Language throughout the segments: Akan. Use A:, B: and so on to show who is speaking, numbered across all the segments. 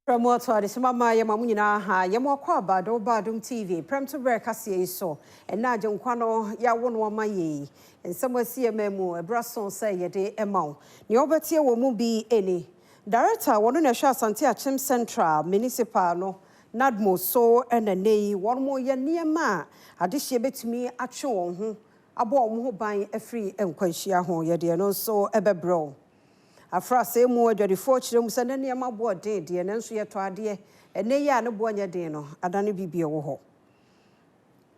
A: Prɛmoto adehyema ma yɛma mo nyinaa ha. Yɛma akɔ aba de woba Adom TV Prɛmtoberɛ kaseɛ yi so. Ɛnnɛ Agyenkwa no yɛawo no ama yɛ yi. Nsɛm asi yɛ ma mu ɛberɛ so sɛ yɛde ɛma wo. Nea wobɛtie wɔ mu bi ɛni. Director wɔno na ɛhwɛ Asante Akyem Central Municipal no NADMO so ɛna nne yi wɔn mo yɛ nneɛma a adehyeɛ bɛtumi atwe wɔn ho abɔ wɔn ho ban afiri nkwanhyia ho. Yɛde ɛno nso ɛbɛbrɛ wo. Afrasɛe mu adwadifoɔ kyerɛ mu sɛ ne nneɛma boɔ den deɛ, nanso yɛtɔ adeɛ. Ɛnɛ yi a ne boɔ nyɛ den no, adane biribi ɛwɔ hɔ.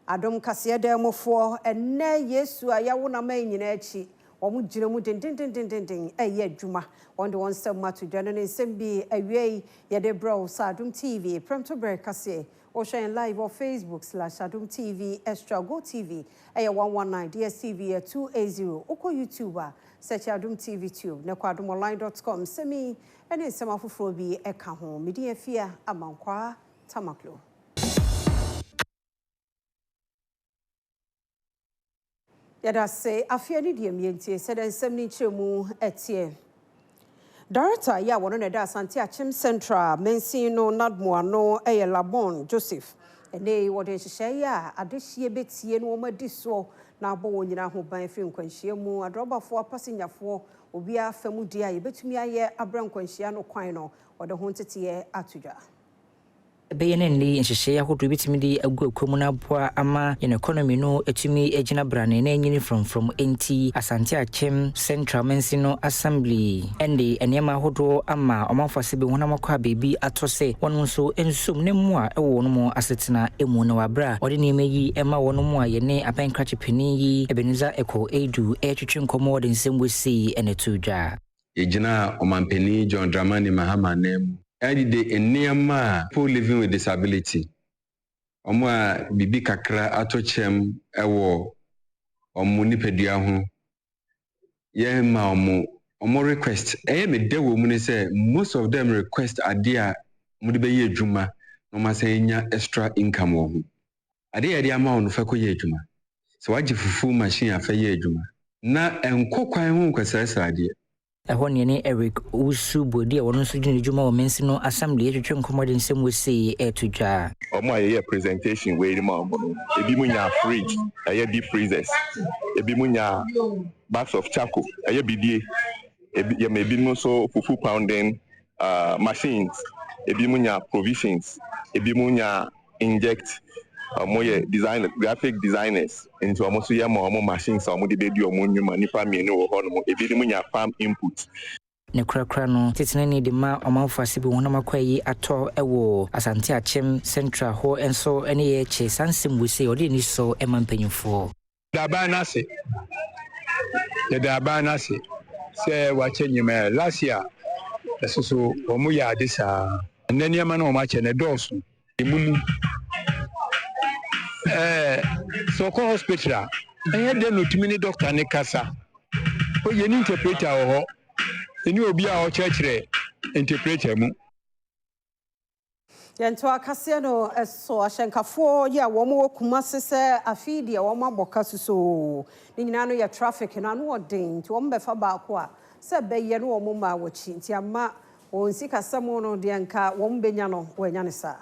A: Adom kaseɛ dan mufoɔ, ɛnɛ Yesu a yɛawo no ama yi nyinaa akyi, wɔn gyina mu dendendendenden ɛyɛ adwuma. Wɔn de wɔn nsɛm ato dwa no ne nsɛm bi awie yi yɛde brɛ wo sɛ Adom TV Prɛmtoberɛ kaseɛ. Wɔhwɛ yɛn live wɔ Facebook/Adom TV Extra, Go TV ɛyɛ 119, DSTV yɛ 280. Wokɔ YouTube a, search Adom TV Tube na kɔ adomonline.com. Nsɛm yi ne nsɛm afoforɔ bi ɛka ho. Medin Afia Amankwaa Tamaklo. Yɛda se afei ne deɛ mmiɛntie sɛdeɛ nsɛm no nkyerɛmu ɛteɛ. Director yi a wɔno na ɛda Asante Akyem Central mansin no NADMO ano ɛyɛ Labon Joseph. Ɛnɛ yi wɔde nhyehyɛeɛ a adehyeɛ bɛtie no wɔn adi soɔ na abɔ wɔn nyinaa ho ban firi nkwanhyia mu. Adrɔbafoɔ, apasenyafoɔ, obiara fa mu di a yɛbɛtumi ayɛ abrɛ nkwanhyia no kwan no, wɔde ho nteteɛ ato dwa.
B: Ɛbɛyɛ ne nne nhyehyɛeɛ ahodoɔ bɛtumi de agu akwa mu no aboa ama yɛn economy no atumi agyina brane na anyini frɔmfrɔm. Enti Asante Akyem Central Mansin no Assembly ɛnde nneɛma ahodoɔ ama ɔmanfoɔ ase bi honam akɔ a baabi atɔ sɛ wɔn nso nsom ne mmoa ɛwɔ wɔn mu asetena mu. Na wɔabrɛ a wɔde nneɛma yi ɛma wɔn mu a yɛne aban krakye panin yi Ebenezer Ekow Aidoo ɛretwetwe nkɔmmɔ, wɔde nsɛm wɔsii ɛna to dwa.
C: Yɛgyina ɔmampanin John Dramani Mahama nan mu ɛde nneɛma a people living with disability, ɔmo a biribi kakra ato kyɛm ɛwɔ ɔmo nipadua ho, yɛn ma ɔmo request. Ɛyɛ me dɛ wɔ mu ne sɛ most of them request adeɛ a ɔmo de bɛyɛ adwuma na ɔmo asan anya extra income wɔ ho. Adeɛ a yɛde ama wɔn no, fɛ kɔyɛ adwuma. Sɛ wagye fufuo machine a, fɛ yɛ adwuma na ɛnkɔ kwan ho nkɔsrɛsrɛ adeɛ.
B: Ɛhɔ neɛ ne Eric Owusu Boadi a wɔno nso gyina adwuma wɔ mansin no assembly atwitwe nkɔmmɔ de nsɛm wɔsii ɛto dwa.
D: Ɔmo a yɛyɛ presentation wei ma ɔmo no, ebi mu nya fridge, ɛyɛ deep freezers, ebi mu nya bags of charcoal, ɛyɛ bidie, ebi yɛma ebi mu nso fufu pounding machines, ebi mu nya provisions, ebi mu nya inject. Ɔmo yɛ design, graphic designers, nti ɔmo nso yɛ ma ɔmo machines a ɔmo de bɛdi ɔmo nnwuma. Nipa mmienu wɔ hɔnom, ebi mu nya farm input.
B: Ne korakora no tetenani de ma ɔmanfoɔ ase bi honam akɔ yi atɔ ɛwɔ Asante Akyem Central hɔ nso ne yɛ kyɛ saa nsɛm wɔ sei ɔde ani so ma mpanyimfoɔ.
E: Yɛda aban no ase, yɛda aban no ase sɛ wakyɛ nneɛma. Last year ɛso so wɔn yɛ ade saa. Ɛnɛ nneɛma no wɔn akyɛ no ɛdɔɔso emu mu sɛ ɔkɔ hospital a, ɛyɛ dɛ na otumi ne doctor ne kasa. Oyɛ ne interpreter wɔ hɔ, ɛne obi a ɔkyerɛkyerɛ interpreter mu.
A: Yɛnto akaseɛ no so. Ahyɛnkafoɔ yi a wɔn wɔ Kumase sɛ afei deɛ wɔn abɔ ka soso ne nyinaa no yɛ traffic no ano ɔden, nti wɔn bɛfa baako a sɛ bɛyɛ no wɔn mmaa wɔkyi, nti ama wɔn sikasɛm no deɛ nka wɔn bɛnya no wɔanya ne saa.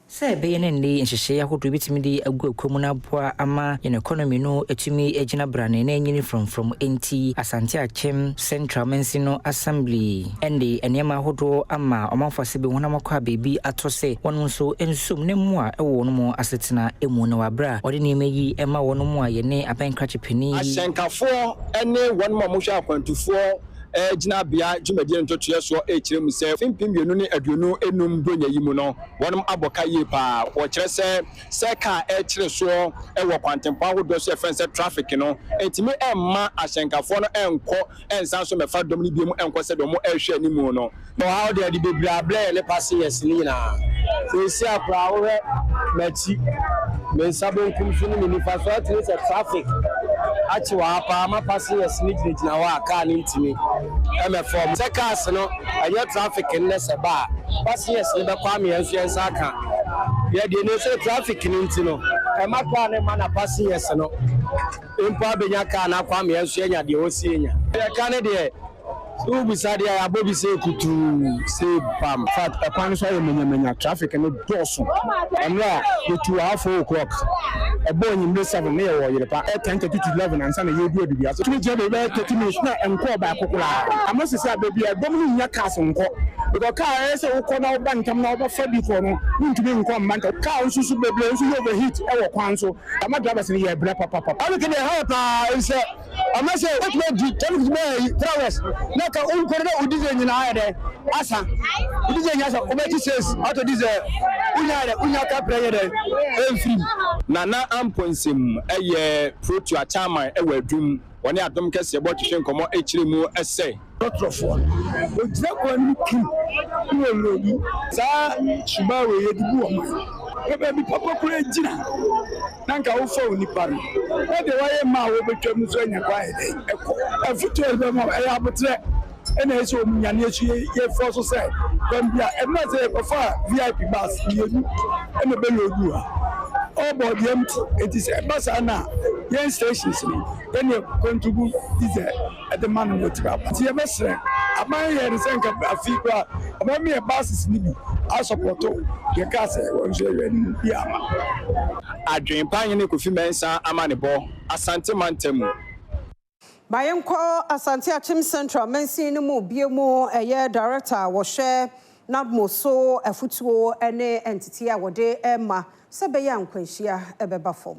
B: Sɛ ɛbɛyɛ ne nne nhyehyɛeɛ ahodoɔ bɛtumi de agu akwa mu no aboa ama yɛn economy no atumi agyina brane na anyini frɔmfrɔm. Enti Asante Akyem Central Mansin no Assembly ɛnde nneɛma ahodoɔ ama ɔmanfoɔ ase bi honam akɔ a baabi atɔ sɛ wɔn nso nsom ne mmoa ɛwɔ wɔn mu asetena mu. Na wɔabrɛ a wɔde nneɛma yi ma wɔn mu a yɛne aban krakye panin yi
F: Ahyɛnkafoɔ ne wɔn a wɔhwɛ akwantufoɔ gyinabea dwumadie ntotoeɛ soɔ ɛrekyerɛ mu sɛ 2025 bronya yi mu no, wɔnom abɔ ka yie paa. Wɔkyerɛ sɛ kaa ɛrekyere soɔ wɔ kwantempɔn ahodoɔ so, yɛfrɛ no sɛ traffic no, ntumi ɛmma ahyɛnkafoɔ no ɛnkɔ ɛnsan so mɛfa dɔm no biom ɛnkɔ sɛ deɛ wɔn ɛrehwɛ anim no.
G: Ɔhaw deɛ de bebree abrɛ yɛ ne passengers no nyinaa. Seesi akora wohwɛ m'akyi, me nsa benkum so ne me nifa so, atumi sɛ traffic akye wɔ ha paa ma passengers no gyinagyina hɔ a kaa no ntumi ɛmɛfa ɔmo. Sɛ cars no ɛnyɛ traffic nnɛ sɛ ba a, passengers no bɛkɔ ama yɛn nso yɛn nsa aka yɛ deɛ ne sɛ traffic no nti no ɛma kaa no ma na passengers no mpo abɛnya kaa no akɔ ama yɛn nso yɛnya deɛ wɔsi yɛnya. Yɛka ne deɛ.
F: Sɛ wobisa deɛ a, yɛabɔ bi sɛ kutuu, sɛ bam.
E: Fact, ɛkwan no so ayɛ manyamanya, traffic no dɔɔso. Mmerɛ a yɛtu wɔ ha 4 o'clock, ɛbɔɔ anwummere 7 na yɛwɔ Ɔyerepa. Ɛyɛ 10:30 to 11 ansa na yɛredu Adubiase. Tumi gyina baabi bɛyɛ 30 minutes na ɛnkɔɔ baako koraa. Ama sisi a baabi a ɛdɔm no nnya cars nkɔ. Because car ɛyɛ sɛ wokɔ na woba ntɛm na wobɛfa bi kɔ no, wontumi nkɔ mma ntɛm. Car nso so bebree nso yɛ overheat ɛwɔ kwan so. Ama drivers no yɛ brɛ papapapa.
F: Traffic deɛ ɛha yɛ paa efisɛ ɔma sɛ wotumi adi traffic bɛyɛ yi 3 hours na ka wonkɔ no na wo diesel nyinaa ayɛ dɛ asa, wo diesel nyinaa asa, wobɛgye sales atɔ diesel, wonya ayɛ dɛ wonya kaprɛ yɛ dɛ ɛmfiri mu. Nana Amponsem yɛ Protua Chairman wɔ Adum. Wɔne Adom Kɛseɛbɔ twetwe nkɔmmɔ kyerɛ mu sɛ.
E: Trɔtrɔfoɔ no, wɔgyina kwan no mu kim ne wɔloodu. Saa suban wei yɛde bu ɔman. Hwɛ baabi papa koraa gyina na nka wofa onipa no na deɛ wayɛ mma a wɔbɛtwam nso anya kwan ayɛ dɛn ɛkɔ. Afotuo a yɛde bɛma wɔn, ɛyɛ aboterɛ ɛna ɛyɛ sɛ wɔn nya ne yɛso yɛfoɔ so sɛ kwan bi a ɛno sɛ yɛkɔfa VIP bus mmienu ɛna ɛbɛloodu ha ɔbɔ deɛ empty, enti sɛ ɛba saa no a yɛn stations no yɛne contribute diesel ɛde ma no na ɔtumi aba. Nti yɛbɛsrɛ aban yɛ no sɛ nka afei koraa ɔbɛma yɛ buses no bi asɔpɔto yɛ kaa sɛ wɔn nso yɛhwɛ anim bi ama.
F: Adwempa Hene Kofi Mensah Amanebɔ, Asante Mantam mu.
A: Ma yɛnkɔ Asante Akyem Central mansin no mu bie mu. Ɛyɛ director a wɔhwɛ NADMO so afotuo ne ntete a wɔde ma sɛ bɛyɛ a nkwanhyia bɛba fam.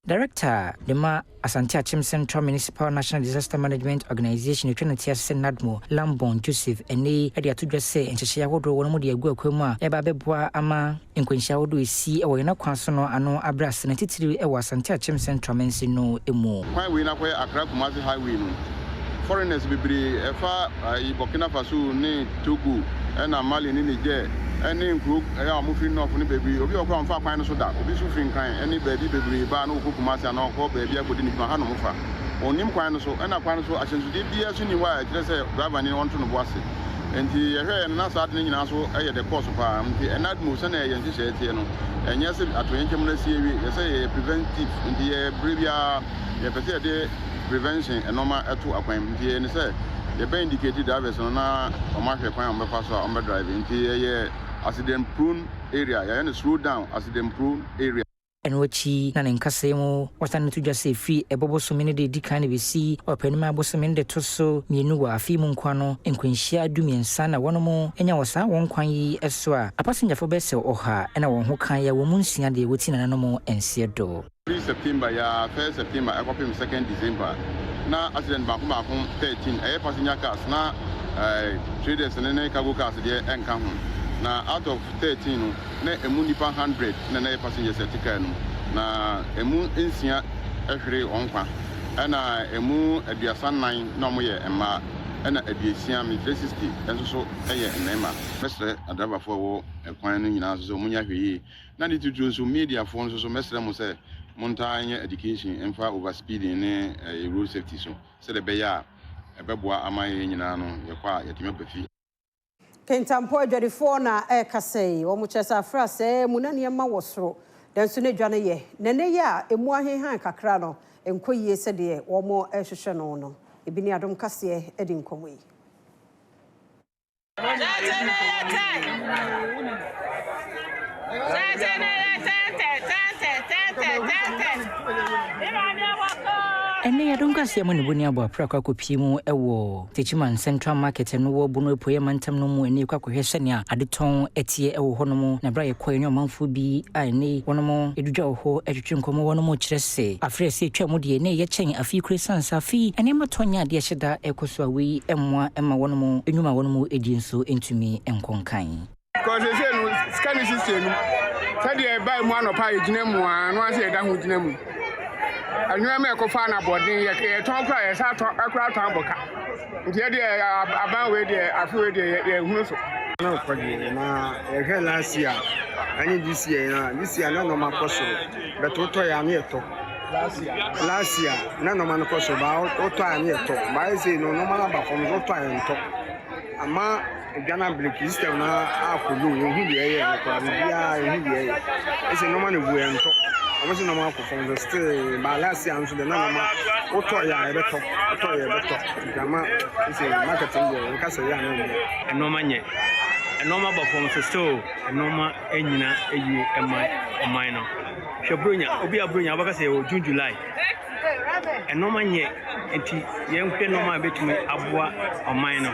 B: Director de ma Asante Akyem Central Municipal National Disaster Management Organization, atwa ne ti ase sɛ NADMO, Lambon Joseph, ɛne de ato dwa sɛ nhyehyɛeɛ ahodoɔ wɔn mu de agu akwan mu a ɛba bɛboa ama nkwanhyia ahodoɔ esi wɔ yɛn akwan so no ano abrɛ ase, na titiri wɔ Asante Akyem Central mansin no mu.
H: Kwan wei na akɔyɛ Accra Kumasi highway no, foreigners bebree ɛfa ayi Burkina Faso ne Togo ɛna Mali ne Niger ɛne nkuro ɛyɛ a wɔfiri north ne baabi. Obi wɔ kora ɔmfa kwan no so da, obi nso firi Nkran ɛne baabi bebree ba na wɔkɔ Kumasi anaa ɔkɔ baabi akɔdi ne dwuma ha na wɔfa ɔnnim kwan no so, ɛna kwan no so ahyɛnsodeɛ biara so nni hɔ a ɛkyerɛ sɛ driver ni ɔnto no bo ase. Nti yɛhwɛ yɛn na saa ade no nyinaa so ɛyɛ the cause paa. Nti NADMO, sɛnea yɛn nhyehyɛeɛ teɛ no, ɛnyɛ sɛ atoyɛnkyɛm no asi awie, yɛ sɛ yɛyɛ preventive. Nti yɛ berɛ biara yɛpɛ sɛ yɛde prevention ɛnɔma ɛto akwan mu. Nti yɛyɛ ne sɛ yɛbɛ indicate drivers no na wɔn ahwɛ kwan a wɔbɛfa so a wɔbɛ drive. Nti yɛyɛ accident prone area, yɛyɛ no slow down accident prone area.
B: Ɛno akyi na ne nkasɛe mu wɔsan no to dwa sɛ ɛfiri ɛbɔ bosome no de di kan na bɛsi Ɔpɛnim abosome no de to so mmienu wɔ afe mu nkwa no, nkwanhyia 13 na wɔnom anya wɔ saa wɔn kwan yi so a apasengyafo bɛyɛ sɛ 100 ɛna wɔn ho kan yɛ wɔn mu nsia deɛ wɔti nananom nseɛ do.
H: Firi September ya 1 September ɛkɔpem 2 December na accident baako baako 13, ɛyɛ passenger cars na traders ne cargo cars deɛ ɛnka ho. Na out of 13 no, na emu nipa 100 na ɛyɛ passengers ɛte car no mu, na emu nsia ɛhwere wɔn kwa, ɛna emu 34 na wɔn yɛ mmaa, ɛna 60, mekyerɛ 60 nso so ɛyɛ mmarima. Mɛsrɛ adrabafoɔ a ɛwɔ ɛkwan no nyinaa nso sɛ wɔn nyɛ ahwɛ yie, na ne titiri nso mediafoɔ nso so, mɛsrɛ mo sɛ montaa nyɛ education mfa over speeding ne road safety so, sɛdeɛ ɛbɛyɛ a ɛbɛboa ama yɛn nyinaa no yɛkɔ a yɛtumi aba fie.
A: Kentampo adwadifoɔ na ɛrekasa yi. Wɔn kyerɛ sɛ afra sɛ mu na nneɛma wɔ soro, nanso ne dwa no yɛ na ne yɛ a emu ahenhan kakra no nkɔ yie sɛdeɛ wɔn rehwehwɛ no. Ebi ne Adom Kaseɛ de nkɔmmɔ yi.
B: Ɛnɛ yɛdom kaseɛ mu ne bɔni abɔ apra kɔ akɔpie mu ɛwɔ Techiman Central Market no wɔ Bono Apueɛ mantam no mu. Ɛne kɔ akɔhwɛ sɛnea adetɔn ɛteɛ ɛwɔ hɔ nom, na berɛ a yɛkɔɛ ne ɔmanfoɔ bi a ɛne wɔnom ɛdudwa wɔ hɔ ɛtwetwe nkɔmmɔ, wɔnom kyerɛ sɛ afei sɛ ɛtwa mu deɛ ne ɛyɛ kyɛn afei kure sane sɛ afei nneɛma tɔ nyɛ adeɛ hyɛ da ɛkɔ so a wei ɛmmoa ɛma wɔnom nnwuma a wɔnom ɛdi nso ntumi nkɔ nkan.
I: Kɔsese no sika ne sisi no sɛdeɛ ɛbaa mu anɔpa a yɛgyina mu a no ase yɛda ho gyina mu nneɛma a ɛkɔfa no abɔden yɛtɔn kora yɛsa atɔ ɛkora atɔn abɔ ka, nti yɛdeɛ aban wei deɛ afe wei deɛ yɛhunu so.
J: Na ɔkɔ deɛ na yɛhwɛ last year ɛne this year, na this year na nneɛma kɔ soro, but wotɔ yɛ ano yɛtɔ. Last year na nneɛma no kɔ soro ba wotɔ a ne yɛtɔ baayɛ sɛ no nneɛma no aba fam so wotɔ a yɛntɔ ama dwa no abreak system no akɔ low. Yɛhu deɛ ɛyɛ no koraa, biribiara yɛhu deɛ ɛyɛ ɛsɛ nneɛma no bu yɛntɔ. Wɔn se nneɛma akɔ fam nso still ba last year nso deɛ na nneɛma wotɔ yɛ a yɛbɛtɔ wotɔ yɛ yɛbɛtɔ nti ama sɛ market no deɛ nka sɛ yɛ a na ɛnyɛ.
K: Nneɛma nyɛ nneɛma ba fam nso still nneɛma nyina yie ɛma ɔman no. Hwɛ Buronya obi a Buronya wobɛka sɛ yɛwɔ June July nneɛma nyɛ nti yɛnhwɛ nneɛma a ɛbɛtumi aboa ɔman no.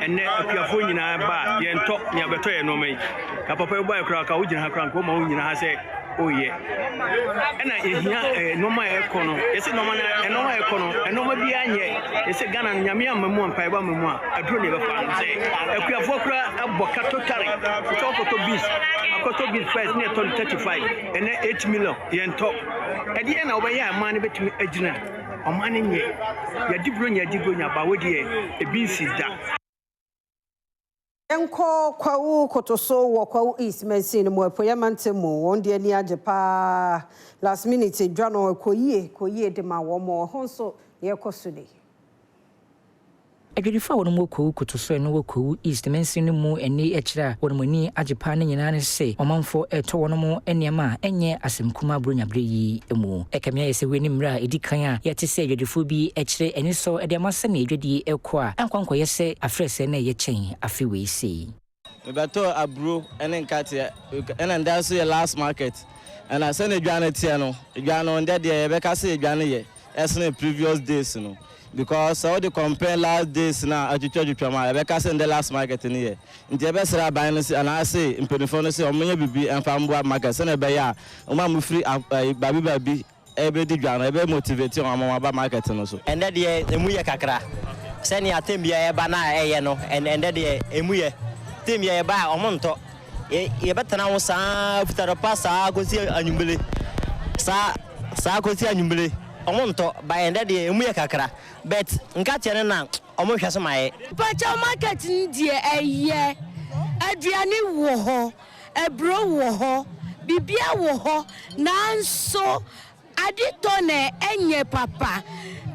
K: Ɛnɛ akuafoɔ nyinaa ba a yɛntɔ nea bɛtɔ yɛ nneɛma yi. Ka papa yi baeɛ koraa ka wogyina ha koraa nka woma wo nyina ha sɛ oyɛ. Ɛna yɛhia eh, nneɛma a ɛkɔ no yɛsɛ nneɛma no nneɛma a ɛkɔ no nneɛma biara nyɛ yɛsɛ Ghana no nyame amma mu a mpaebɔ amma mu a aduro ne yɛbɛfa no sɛ akuafoɔ koraa abɔ ka totally sɛ wokɔtɔ beans akɔtɔ beans first ne yɛtɔ no 35 ɛnɛ 8 million yɛntɔ ɛdeɛ na wobɛyɛ a ɔman no bɛtumi agyina ɔman no nyɛ yɛgye buro nya yɛgye buro nya ba wo deɛ ebi nsi da.
A: Yɛnkɔ Kwawu Kotoso wɔ Kwawu East mansin no mu, Apueɛ mantam mu. Wɔn deɛ ani agye paa. Last minute dwa no ɛkɔ yie, kɔ yie de ma wɔn. Ɛhɔ nso deɛ ɛrekɔ so ni.
B: Adwadifo a wɔnom wɔ Kwawu Kotoso a ɛno wɔ Kwawu East mansin no mu ani kyerɛ a wɔnom ani agye paa no nyinaa ne sɛ ɔmanfoɔ retɔ wɔnom nneɛma a ɛnyɛ asɛm kumaa Buronya berɛ yi mu. Ɛkame ayɛ sɛ wei ne mmerɛ a ɛdi kan a yɛte sɛ adwadifoɔ bi kyerɛ anisɔ de ama sɛdeɛ adwadie rekɔ a ankɔ ankɔyɛ sɛ afrɛsɛɛ na ɛyɛ kyɛn afe wei sei.
L: Mebɛtɔɔ aburo ne nkateɛ ɛna ndɛ nso yɛ last market ɛna sɛnea dwa no teɛ no dwa no ndɛ deɛ yɛbɛka sɛ dwa no yɛ ɛsene previous days no because sɛ wode compare last days no a atwitwa twitwa mu a yɛbɛka sɛ ndɛ last market no yɛ nti yɛbɛsrɛ aban no sɛ anaase mpaninfoɔ no sɛ wɔnyɛ biribi mfa mboa market sɛnea ɛbɛyɛ a wɔn a wɔfiri baabi baabi rebedi dwa no, ɛbɛ motivate wɔn ama wɔaba market no so.
M: Ɛnnɛ deɛ ɛmu yɛ kakra. Sɛnea term biara ɛba na ɛyɛ no, ɛnnɛ deɛ ɛmu yɛ. Term biara ɛba a, wɔntɔ. Yɛbɛtena ho saa ara firi anɔpa saa ara kɔsi anwummere. Saa saa kɔsi anwummere. Wɔntɔ, but ɛnnɛ deɛ ɛmu yɛ kakra. But nkateɛ no na wɔnhwɛ so ma yɛ.
N: Mpakyɛw market no deɛ ɛyɛ, aduane wɔ hɔ. Aburo wɔ hɔ, biribiara wɔ hɔ, nanso adetɔ na ɛnyɛ papa.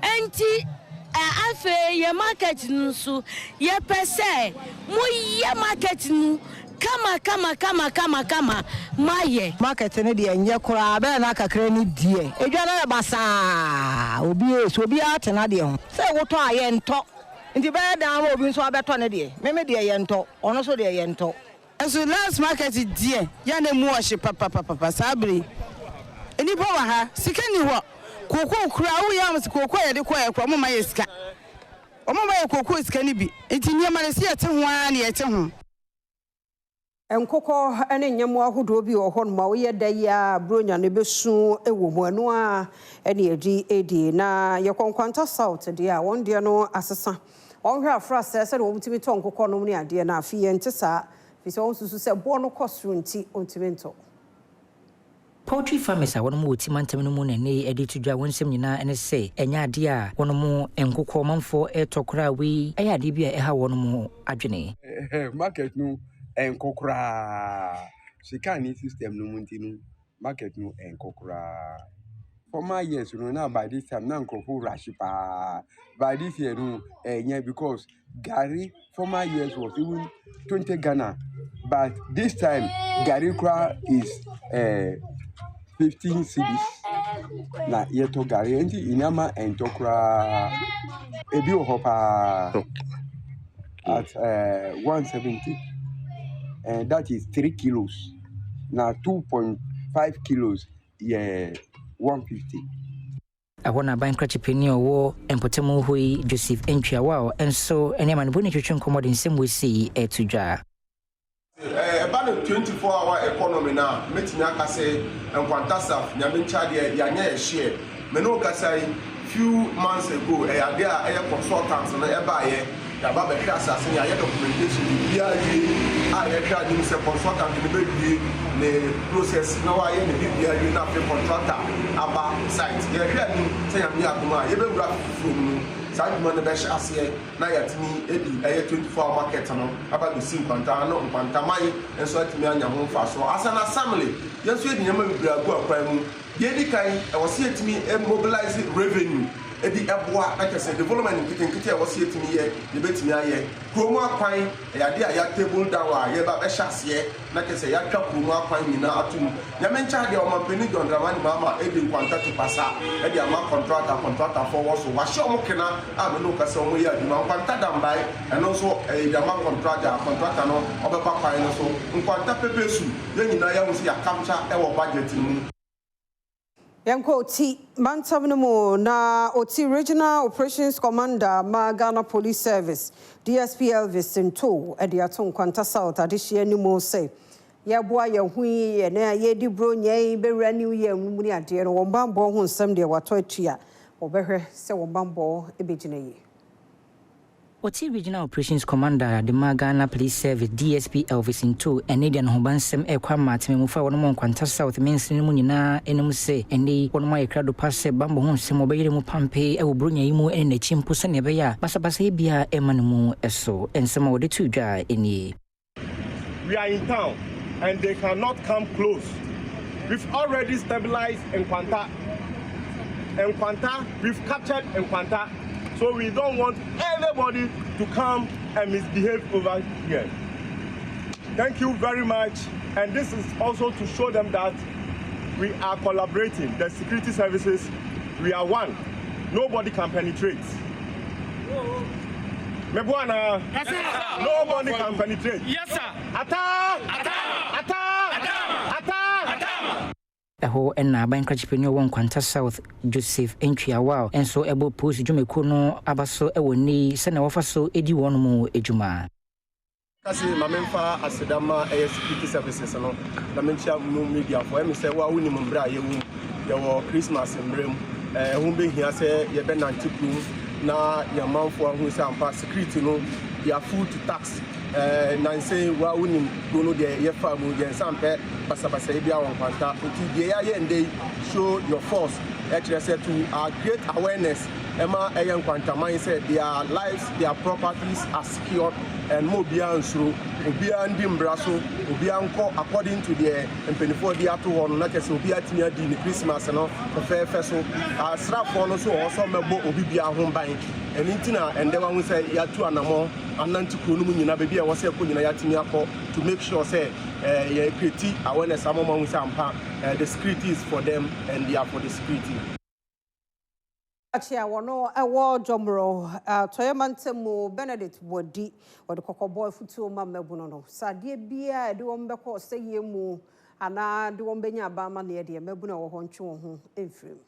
N: Enti afei yɛn market no nso, yɛpɛ sɛ moyɛ market no kama kama kama kama kama ma yɛ.
O: Market no deɛ ɛnyɛ koraa, bɛyɛ na kakra ni deɛ, edwa no ayɛ basaa, obi so obiara te n'adeɛ ho. Sɛ wotɔ a yɛntɔ, nti bɛyɛ dan ama obi nso abɛtɔ ne deɛ, me me deɛ yɛntɔ, ɔno nso deɛ yɛntɔ.
P: Nanso last market deɛ yɛ a na emu ɔhye papapapapa saa bere yi nnipa wɔ ha sika nni hɔ kookoo koraa woyɛ a wɔn sɛ kookoo a yɛde kɔɛ koraa wɔn mma yɛ sika wɔn mma yɛ kookoo sika no bi nti nneɛma no sɛ yɛte ho ara na yɛte ho.
A: Nkokɔ ne nyɛmmoa ahodoɔ bi wɔ hɔnom a woyɛ da yi ara a Buronya no bɛsu wɔ mu. Ɛno ara na yɛde redi. Na yɛkɔ Nkwanta South deɛ a, wɔn deɛ no asesa. Wɔhwɛ afrasɛɛ sɛdeɛ wɔtumi tɔ nkokɔ nom ne adeɛ no a, afei ɛnte saa, ɛfiri sɛ wɔsusu sɛ boɔ no kɔ soro nti wɔntumi ntɔ.
B: Poultry farmers a wɔnom wɔ Ti mantam no mu na ɛnnɛ yi ɛde to dwa wɔn nsɛm nyinaa ne sɛ ɛnyɛ adeɛ a wɔnom nkokɔ ɔmanfoɔ retɔ koraa wei ɛyɛ adeɛ bi a ɛha wɔnom adwene.
C: Market no ɛnkɔ koraa. Sika nni system no mu nti no market no ɛnkɔ koraa. Former years no na by this time na nkurɔfo rush paa. By this year no ɛnyɛ because gari former years was even 20 Ghana but this time gari koraa is eh, 15 cedis na yɛtɔ gari nti nneɛma ɛntɔ koraa. Ebi wɔ hɔ paa at eh, 170 and that is 3 kilos. Na 2.5 kilos yɛ 150.
B: Ɛhɔ na aban krakye panin a ɔwɔ mpɔtam hɔ yi, Joseph Antwi Awao nso ne amanebɔni twetwe nkɔmmɔ de nsɛm wei sei reto dwa.
H: Ɛba no 24 hour economy no a, mɛtumi aka sɛ Nkwanta South, Nyame nkyɛ adeɛ, yɛanyɛ yɛ share. Me ne wo kasa yi, few months ago, ɛyɛ adeɛ a ɛyɛ consultant no ɛbaeɛ, yɛaba abɛhwɛ asase no, yɛayɛ documentation, biribiara awie a yɛhwɛ anim sɛ consultant no bɛwie ne process na wayɛ ne biribiara awie na afei contractor aba site. Yɛhwɛ anim sɛ Nyame yɛ adom a, yɛbɛwura afe foforɔ mu no, saa adwuma no bɛhyɛ aseɛ na yɛatumi de ɛyɛ 24 hour market no aba abɛsi Nkwanta ano, Nkwantaman nso atumi anya ho mfasoɔ. As an assembly, yɛn nso yɛde nneɛma bebree agu akwan mu. Deɛ ɛdi kan, ɛwɔ sɛ yɛtumi mobilise revenue.
Q: de boa na kyerɛ sɛ development nketenkete a ɛwɔ sɛ yɛtumi yɛ, yɛbɛtumi ayɛ. Kurom akwan, ɛyɛ adeɛ a yɛ table down a yɛreba abɛhyɛ aseɛ na kyerɛ sɛ yɛatwa kurom akwan nyinaa ato mu. Nyame nkyɛ adeɛ, Ɔmanpanin John Dramani Mahama de nkwanta tu pasa de ama kɔntrata, kɔntratafoɔ wɔ so, wahyɛ wɔn kena a me ne wo kasa yi wɔyɛ adwuma. Nkwanta Dambae, ɛno nso yɛde ama kɔntrata, kɔntrata no ɔbɛba kwan no so. Nkwanta Pepesu, yɛn nyinaa yɛahu sɛ yɛ capture wɔ budget no mu.
A: Yɛnkɔ Oti mantam no mu na Oti Regional Operations Commander ma Ghana Police Service, DSP Elvis Ntow de ato Nkwanta South adehyeɛ anim sɛ yɛreboa yɛn ho yi yɛn a yɛredi Buronya yi bɛwura New Year no mu ne adeɛ no wɔn bammɔ ho nsɛm deɛ wɔatɔ atua wɔbɛhwɛ sɛ wɔn bammɔ bɛgyina yie.
B: Ɔte Regional Operations Commander de ma Ghana Police Service, DSP Elvis Ntoh ɛne de anohobansɛm rekɔ ama atemammufo a wɔnom wɔ Nkwanta South mansini no mu nyinaa anim sɛ ɛnnɛ yi wɔnom ayɛ krado pa sɛ bammɔ ho nsɛm wɔbɛyere mu pampee wɔ Buronya yi mu ne n'akyi mpo sɛnea ɛbɛyɛ a basabasayɛ biara remma no mu so. Nsɛm a wɔde too dwa nie.
Q: We are in town and they cannot come close. We've already stabilized Nkwanta. Nkwanta, we've captured Nkwanta. So we don't want anybody to come and misbehave over here. Thank you very much. And this is also to show them that we are collaborating. The security services, we are one. Nobody can penetrate. Meboa Yes, sir. Nobody can penetrate. Yes, sir. Ata! Ata! Ata! Ata!
B: Ata! Ɛhɔ na aban krakyepani a ɔwɔ Nkwanta South, Joseph Antwi Awal nso bɔ polisi dwumakuo no aba so wɔ nnɛ yi sɛnea wɔfa so di wɔn mu dwuma.
Q: Ka se ma menfa aseda mma ɛyɛ security services no na menkyia mo mediafoɔ. Ɛyɛ me sɛ wo a wonim mmerɛ a yɛwɔ mu. Yɛwɔ Christmas mmerɛ mu. Ɛho bɛhia sɛ yɛbɛnante kurom na yɛn manfoɔ ahunu sɛ ampa security no they are full to tax. Nansa yi wo a wonim kuro no deɛ yɛfaa mu, yɛn nsa mpɛ basabasayɛ biara wɔ Nkwanta. Nti deɛ yɛayɛ ndɛ yi show your force ɛkyerɛ sɛ to our create awareness ɛma ɛyɛ Nkwantaman sɛ their lives, their properties are secured. Mma obiara nsuro, obiara ndi mbra so, obiara nkɔ according to deɛ mpaninfoɔ de ato hɔ no, na kyerɛ sɛ obiara atumi adi ne Christmas no fɛfɛɛfɛ so. Asraafoɔ no nso wɔ hɔ sɛ wɔmmɛbɔ obi biara ho ban. Ɛno nti na ɛndɛ wahu sɛ yɛatu anamɔn anante kuro no mu nyinaa, baabi a ɛwɔ sɛ yɛkɔ nyinaa yɛatumi akɔ to make sure sɛ yɛ create awareness ama wɔn ahu sɛ ampa the security is for them and they are for the security.
A: Akye a wɔno wɔ Jɔmorɔ Atɔeɛ Mantam mu Benedict Boadi, wɔde kɔkɔbɔ afutuo ma mmabunu no sɛ adeɛ biara a ɛde wɔn bɛkɔ ɔsɛeɛ mu anaa de wɔn bɛnya aba amaneɛ deɛ, mmabunu a ɛwɔ hɔ ntwe wɔn ho mfiri mu.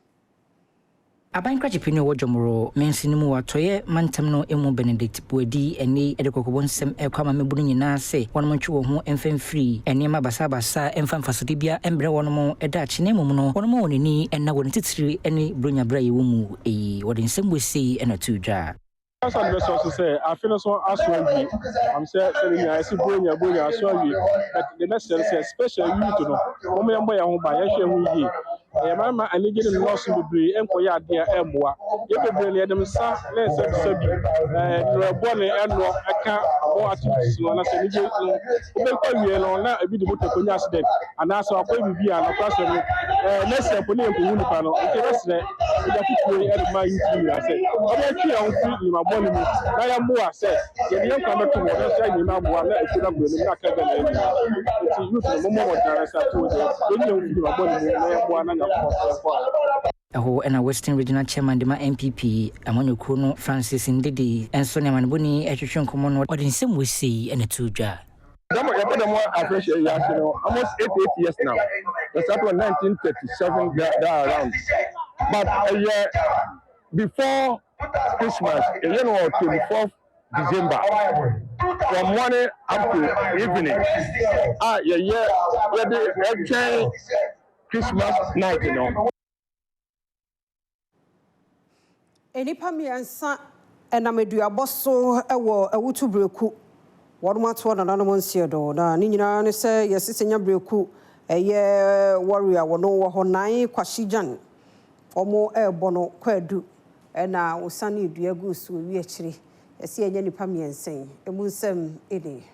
B: Aban krakye panin a ɔwɔ Jɔmorɔ mansini mu wɔ Atɔeɛ Mantam no mu Benedict Boadi ani de kɔkɔbɔ nsɛm rekɔ ama mmabunu nyinaa sɛ wɔnom ntwe wɔn ho mfa mfiri nneɛma basabasa a ɛmfa mfasode biara mbrɛ wɔnom daakye na mmom no wɔnom wɔn ani nna wɔn titiri ne Buronya bere a yɛwɔ mu yi. Wɔde nsɛm wei sei na ɛtoo dwa.
R: Ɔsan de bɛsɔ so sɛ afe no so aso awie. Am sɛ sɛ ne nyinaa yɛse Buronya Buronya aso awie. But deɛ mɛsrɛ no sɛ special youth no wɔn yɛmmɔ yɛn ho ban yɛnhwɛ yɛn ho yie. Ɛyɛ ma ma anigye no nnɔɔso bebree nkɔyɛ ade a ɛmmoa. Yɛn bebree no, yɛde nsa ne nsabisa bi, nnuruyɛ bɔne ɛnoɔ ɛka wɔn activities no anaasɛ anigye no. Wobɛkɔ awie no na ebi de motor kɔnya accident anaasɛ wakɔyɛ biribi a nokorasɛm no ɛɛ next year mpo ne yɛnkɔhu nipa no. Nti yɛbɛsrɛ yɛde afotuo yi de ma youth no nyinaa sɛ wɔbɛtwe yɛn ho firi nneɛma bɔne mu na yɛmmoa sɛ yɛde yɛn nkwa bɛto hɔ nanso yɛayɛ nneɛma aboa na ekuo no akɔ anim na aka Ghana nyinaa. Nti youth no mommɔ mmɔden ara sɛ ato deɛ yɛnyi yɛn ho mfiri nneɛma bɔne mu na yɛmmoa na Nyankopɔn nso yɛmmoa yɛn.
B: Ɛhɔ na Western Regional Chairman de ma NPP amanyɔkuo no Francis Ndidi nso ne amanebɔni retwetwe nkɔmmɔ no ɔde nsɛm wei sei na ɛtoo dwa.
R: Dɛm yɛbɔ dɛm afahyɛ yi ase no almost 88 years now. Yɛ start wɔ 1937 that around. But ɛyɛ before Christmas yɛyɛ no wɔ 24th December from morning up to evening a yɛyɛ yɛde ɛtwɛn Christmas night no.
A: Nnipa mmiɛnsa nam aduabɔ so wɔ Awutu Breku. Wɔn atoɔ nananom nseɛ do. Na ne nyinaa ne sɛ yɛse sɛ nya Breku ɛyɛ warrior wɔn wɔ hɔ Nai Kwahye Gyan. Wɔn ɛrebɔ no kwaadu ɛna wɔsane dua guu so ɔwi akyire. Yɛse yɛnyɛ nnipa mmiɛnsa yi. Emu nsɛm nie.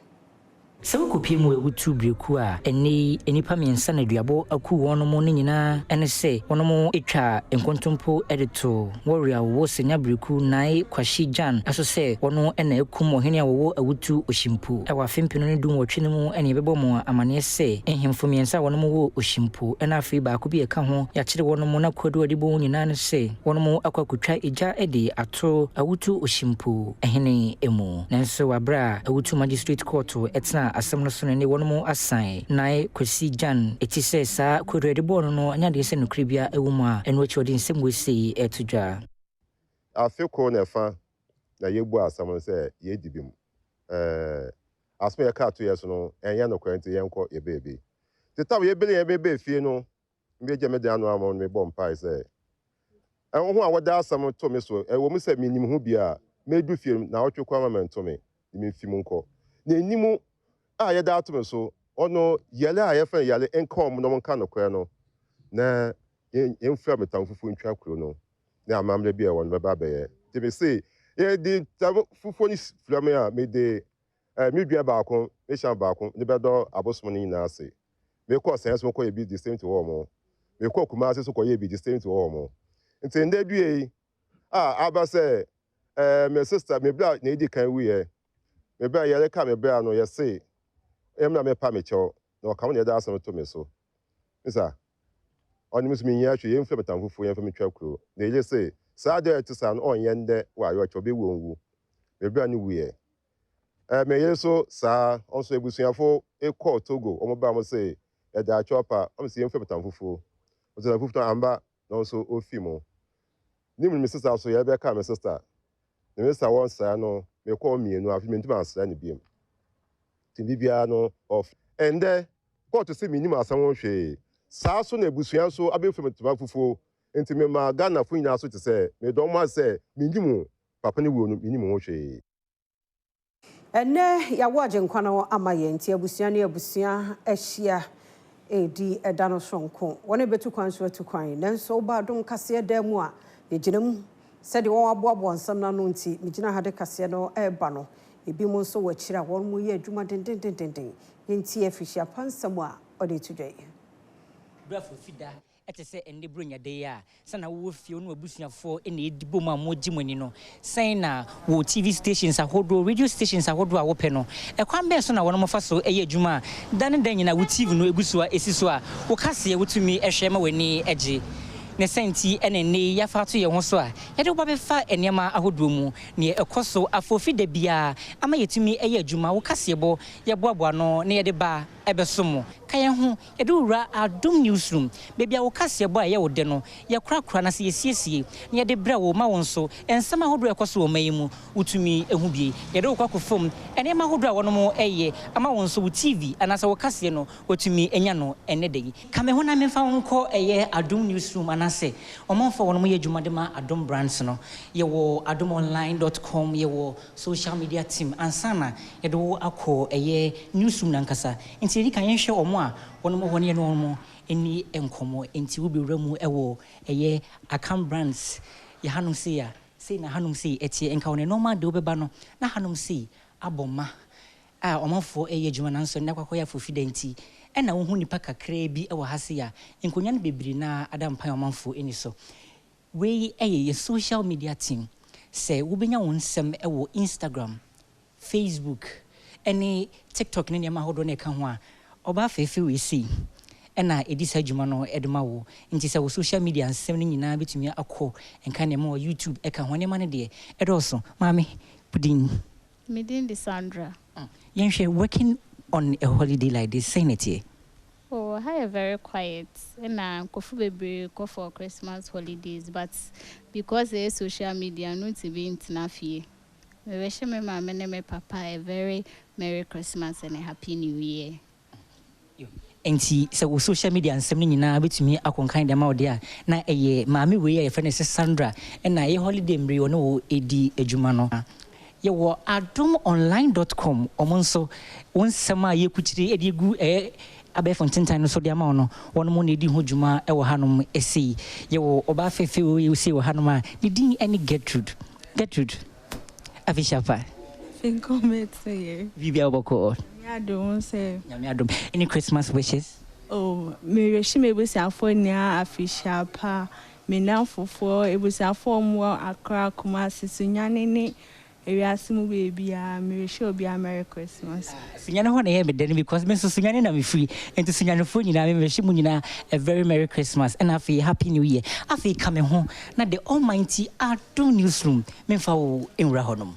B: Sɛ wokɔpue mu awutu berɛkuo a, ɛnnɛ yi nnipa mmiɛnsa na duabɔ aku wɔn no nyinaa ne sɛ wɔn twa nkontompo de to Warrior a wɔwɔ Senya Bereku Nai Kwahyi Gyan so sɛ wɔn na akum ɔhene a wɔwɔ Awutu Oshimpo. Wɔ afe mpenu ne dunwɔtwe no mu na yɛbɛbɔ mo amaneɛ sɛ nhemfo mmiɛnsa a wɔn wɔ Oshimpo na afei baako bi a ɛka ho yɛakyere wɔn na kwaadu a wɔde bɔ wɔn nyinaa ne sɛ wɔn akɔ akɔtwa egya de ato Awutu Oshimpo hene mu. Nanso wɔ aberɛ a Awutu Magistrate Kɔɔto tenaa asɛm no so no ne wɔn asan Nai Kwasi Gyan ti sɛ saa kwaadu a yɛde bɔɔ no no anyɛ adeɛ sɛ nokorɛ biara wɔ mu a ɛno akyi ɔde nsɛm wei sei reto dwa.
D: Afe kor na fa na yebua asɛm no sɛ yeedzi bem. Ɛɛ, asɛm a yɛkaa too yɛn so no, nnyɛ nokwar ntsi yɛnkɔ yɛ beebi. Ntsi tam yebir hɛn bebaa fie no, mebegyaa me dan ano ama no mebɔɔ mpae sɛ, Hɔn a wɔdze asɛm no too me so, ɔwɔ mu sɛ minnyim ho bi a, medu fie no, naawɔtwe koraa mma mennto me, na mimfi mu nkɔ. Na enyim a yɛdze ato me so, ɔno yar a yɛfrɛ no yar nka wɔn na wɔnka nokorɛ no, na yɛmfura me tam fufuo ntwa kuro no, ne amammerɛ bi a ɛwɔ no bɛba abɛyɛ. Nti mese, yɛde tam fufuo no fira me a, mede me dua baako, me hyɛn baako, ne bɛdɔ abosom no nyinaa ase. Mekɔɔ Sɛn so kɔyɛ bi the same thing wɔ hɔ. Mekɔɔ Kumasi so kɔyɛ bi the same thing wɔ hɔ. Nti ndɛ dua yi a aba sɛ me sister, me bra na edi kan wuiɛ. Me bra yɛreka me bra no yɛse yɛmmra mɛpa me kyɛw na ɔka ho na yɛde asɛm to me so. Misa, ɔno me nso menhia hwee, yɛmfrɛ me tamfufuo yɛmfa me twa kuro. Na yere se saa adeɛ a ɛte saa no ɔnyɛ ndɛ wɔ ayɔkyɛ ɔbɛwu ɔnwu. Me bra no wuiɛ. Eh, me yere nso saa, ɔnso abusuafo kɔɔ Togo, wɔn baa wɔn se yɛde akyɛw pa, wɔn se yɛmfrɛ me tamfufuo. Ɔse tamfufuo no amba, na ɔnso ofi mu. Ne mu no me sista nso yɛbɛka me sista, na me sista wɔn sra no, mekɔɔ hɔ mmienu, afei mentumi ansra no biom. Nti biribiara no off. Ɛndɛ, kɔɔto se mennim asɛm ho hwee. Saa so na abusua nso abɛfrɛ me tamfufuo, nti mema Ghanafo nyinaa so te sɛ medɔ wɔn ase sɛ mennim papa no wuo no, mennim ho hwee.
A: Ɛnnɛ yɛawo Agyenkwa no ama yɛn, nti abusua ne abusua ahyia redi ɛda no soronko. Wɔn a ɛbɛtu kwan nso atu kwan, nanso woba adom kaseɛ dan mu a, yɛgyina mu. Sɛdeɛ wɔaboaboa nsɛm no ano nti, megyina ha de kaseɛ no reba no. Ebinom nso wɔ akyire a wɔreyɛ adwuma dendendenden. Yɛntie afirihyia pa nsɛm a ɔde reto dwa yi.
B: Berɛ a Fofida Te sɛ ɛnnɛ Buronya da yi a sɛ na wowɔ fie wo ne w'abusuafoɔ na ɛredi bom a moregye mo ani no, sɛn na wɔ TV stations ahodoɔ, radio stations ahodoɔ a wopɛ no, ɛkwan bɛn so na wɔnom fa so yɛ adwuma a da ne da nyinaa wo TV no gu so a ɛsi so a wo kaseɛ wotumi hwɛ ma w'ani gye? Ne saa nti na ɛnnɛ yi yɛafa ato yɛn ho so a yɛde wo ba bɛfa nneɛma ahodoɔ mu, deɛ ɛkɔ so afoofi da biara ama yɛtumi yɛ adwuma, wo kaseɛbɔ yɛboaboa ano na yɛde ba bɛsom mo. Ka yɛn ho Yɛde wo wura Adom Newsroom, baabi a wo kaseɛbɔ a ɛyɛ wo dɛ no, yɛkorakora na sɛ yɛsiesie na yɛde brɛ wo ma wo nso nsɛm ahodoɔ a ɛkɔ so wɔ ɔman yi mu, wotumi hu bi. Yɛde wo kɔ akɔ fam nneɛma ahodoɔ a wɔnom yɛ ama wo nso wo TV anaasɛ wo kaseɛ no woatumi anya no ɛnnɛ da yi. Ka me ho na memfa wo nkɔ ɛyɛ Adom Newsroom anaasɛ ɔmanfoɔ a wɔnom yɛ adwuma de ma Adom Brands no. Yɛwɔ adomonline dot com, yɛwɔ social media team ansa na yɛde wo akɔ ɛyɛ newsroom no ankasa. Nti yɛdi kan yɛnhwɛ wɔn a wɔnom wɔ hɔ ne yɛne wɔn nni nkɔmmɔ. Nti wo bɛwura mu wɔ ɛyɛ Akan Brands yɛ hanom sei a, sei na hanom sei ɛteɛ. Nka wɔn nnoɔma de wobɛba no na hanom sei abɔ ma a ɔmanfoɔ ɛyɛ adwuma nanso ɛnnɛ akɔ akɔyɛ afofida nti ɛna wohu nnipa kakraa bi wɔ ha sei a nkonnwa no bebree no ara ada mpan a ɔmanfoɔ nni so. Wei yɛ yɛ social media team. Sɛ wobɛnya wo nsɛm wɔ Instagram, Facebook ne TikTok ne nneɛma ahodoɔ no ɛka ho a, ɔbaa fɛɛfɛ wei sei na ɛdi saa dwuma no de ma wo. Nti sɛ wo social media nsɛm no nyinaa bɛtumi akɔ nka nneɛma wɔ YouTube ɛka ho a, nneɛma no deɛ ɛdɔɔso. Maame, wo din?
S: Me din de Sandra.
B: Yɛnhwɛ, working on a holiday like this, sɛn na ɛteɛ?
S: Oh ha yɛ very quiet ɛna nkorɔfo bebree kɔ for Christmas holidays but because ɛyɛ social media no ntumi ntena fie. Me wish me maame ne me papa a very merry Christmas and a happy new year.
B: Enti sɛ wo social media nsɛm no nyinaa bɛtumi akɔnkan de ama wo deɛ a, na ɛyɛ maame wei a yɛfrɛ no sɛ Sandra na ɛyɛ holiday mmerɛ yi ɔne wo redi adwuma no. Yɛwɔ adom online dot com, wɔn nso wo nsɛm a yɛkukyire de agu ɛyɛ abɛɛfo ntentan no so de ama wo no, wɔnom na ɛdi ho dwuma wɔ hanom sei. Yɛwɔ ɔbaa fɛfɛ wei sei wɔ hanom a ne din ne Gertrude. Gertrude, afehyia pa.
T: Afe nkɔ mmɛto yɛn.
B: Biribiara bɔkɔɔ.
T: Nyame adom wo sɛ.
B: Nyame adom. Any Christmas wishes?
T: Oh, merehye m'abusuafoɔ nyinaa afehyia pa. Me nnamfofoɔ, abusuafoɔ a wɔwɔ Accra, Kumasi, Sunyani ne ewiase mu baabiara, merehye obiara Merry Christmas.
B: Sunyani hɔ na ɛyɛ me dɛ no because me nso Sunyani na mefiri nti Sunyanifoɔ nyinaa me merehye mo nyinaa a very Merry Christmas ɛna afei Happy New Year. Afei ka me ho na the Almighty Adom Newsroom memfa wo nwura hɔnom.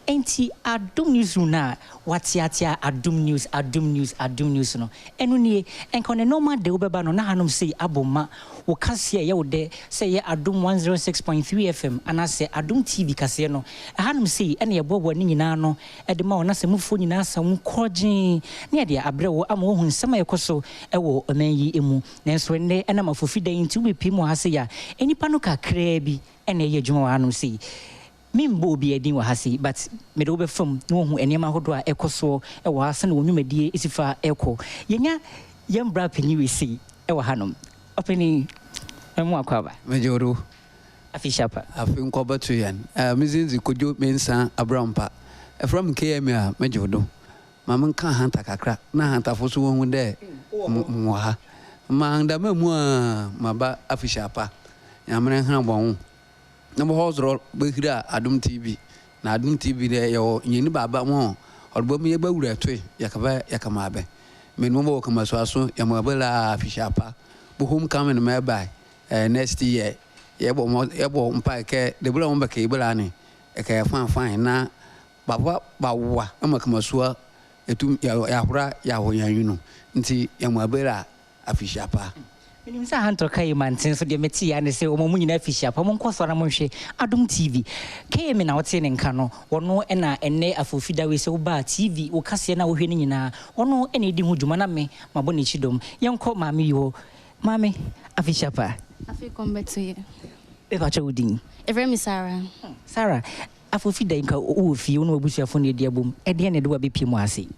B: Enti Adom Newsroom no a wɔateatea Adom News, Adom News, Adom News no, ɛno nie. Nka on a normal day wobɛba no na hanom sei abɔ ma wo kaseɛ a ɛyɛ wo dɛ, sɛ ɛyɛ Adom 106.3 FM anaasɛ Adom TV kaseɛ no, ɛhanom sei na yɛboaboa ne nyinaa ano de ma wo na sɛ mufoɔ nyinaa sa mu korɔgyee na yɛde abrɛ wo ama woahu nsɛm a ɛkɔ so wɔ ɔman yi mu. Nanso ɛnnɛ ɛnam afofida yi nti wobɛpue mu wɔ ha sei a, nnipa no kakraa bi na ɛyɛ adwuma wɔ hanom sei. Membɔ obiara din wɔ ha sei but mede wo bɛfa mu na woahu nneɛma ahodoɔ a ɛkɔ soɔ wɔ ha sɛdeɛ wɔn nnwumadie si fa kɔ. Yɛnya yɛn bra panin wei sei wɔ hanom. Ɔpanin, mɛma wo akwaaba.
U: Megye wo do.
B: Afe hyia pa.
U: Afe nkɔ bɛto yɛn. Eh, me dzin dze Kojo Mensah Abrampah. Efrɛ me KMA a, megye wo do. Ma menka Ahanta kakra na Ahantafo so wohu dɛ mowɔ ha. Ma ndama mu a maba afehyia pa. Nyame ne nhra bɔ ho. Na mo hɔ behira Adom TV. Na Adom TV dɛ yɛwɔ nyɛni baaba mo ɔdebɔ mu yɛba wura toe yɛkaba yɛkama abɛ. Men mo bɔ kama so aso yɛmo abɛ la afehyia pa. Bo home coming mɛ bae eh next year yɛbɔ mo yɛbɔ mpae kɛ debla mo bɛkɛ yebla ne ɛkɛyɛ fine fine na Baba bawa ma kamasoa etum yahora yaho yanwunu nti yɛmo aber a afehyia pa.
B: Menim sɛ Ahantɔ ka yi mante nso deɛ metee ara ne sɛ wɔma mo nyinaa afehyia pa. Monkɔ so ara monhwɛ Adom TV. KMA na wotee ne nka no, ɔno na ɛnnɛ Afoofi da wei sɛ woba a TV, wo kaseɛ no a wohwɛ no nyinaa, ɔno na ɛdi ho dwuma na me mabɔ n'akyi dɔm. Yɛnkɔ maame yi hɔ. Maame, afehyia pa.
V: Afe kɔm bɛto yɛ.
B: Mepakyɛ wo din?
V: Yɛfrɛ me Sarah.
B: Sarah, Afofi da yi nka wowɔ fie, wo ne w'abusuafo na adi abom. Ɛdeɛn na ɛde wo abɛpue mu ha sei?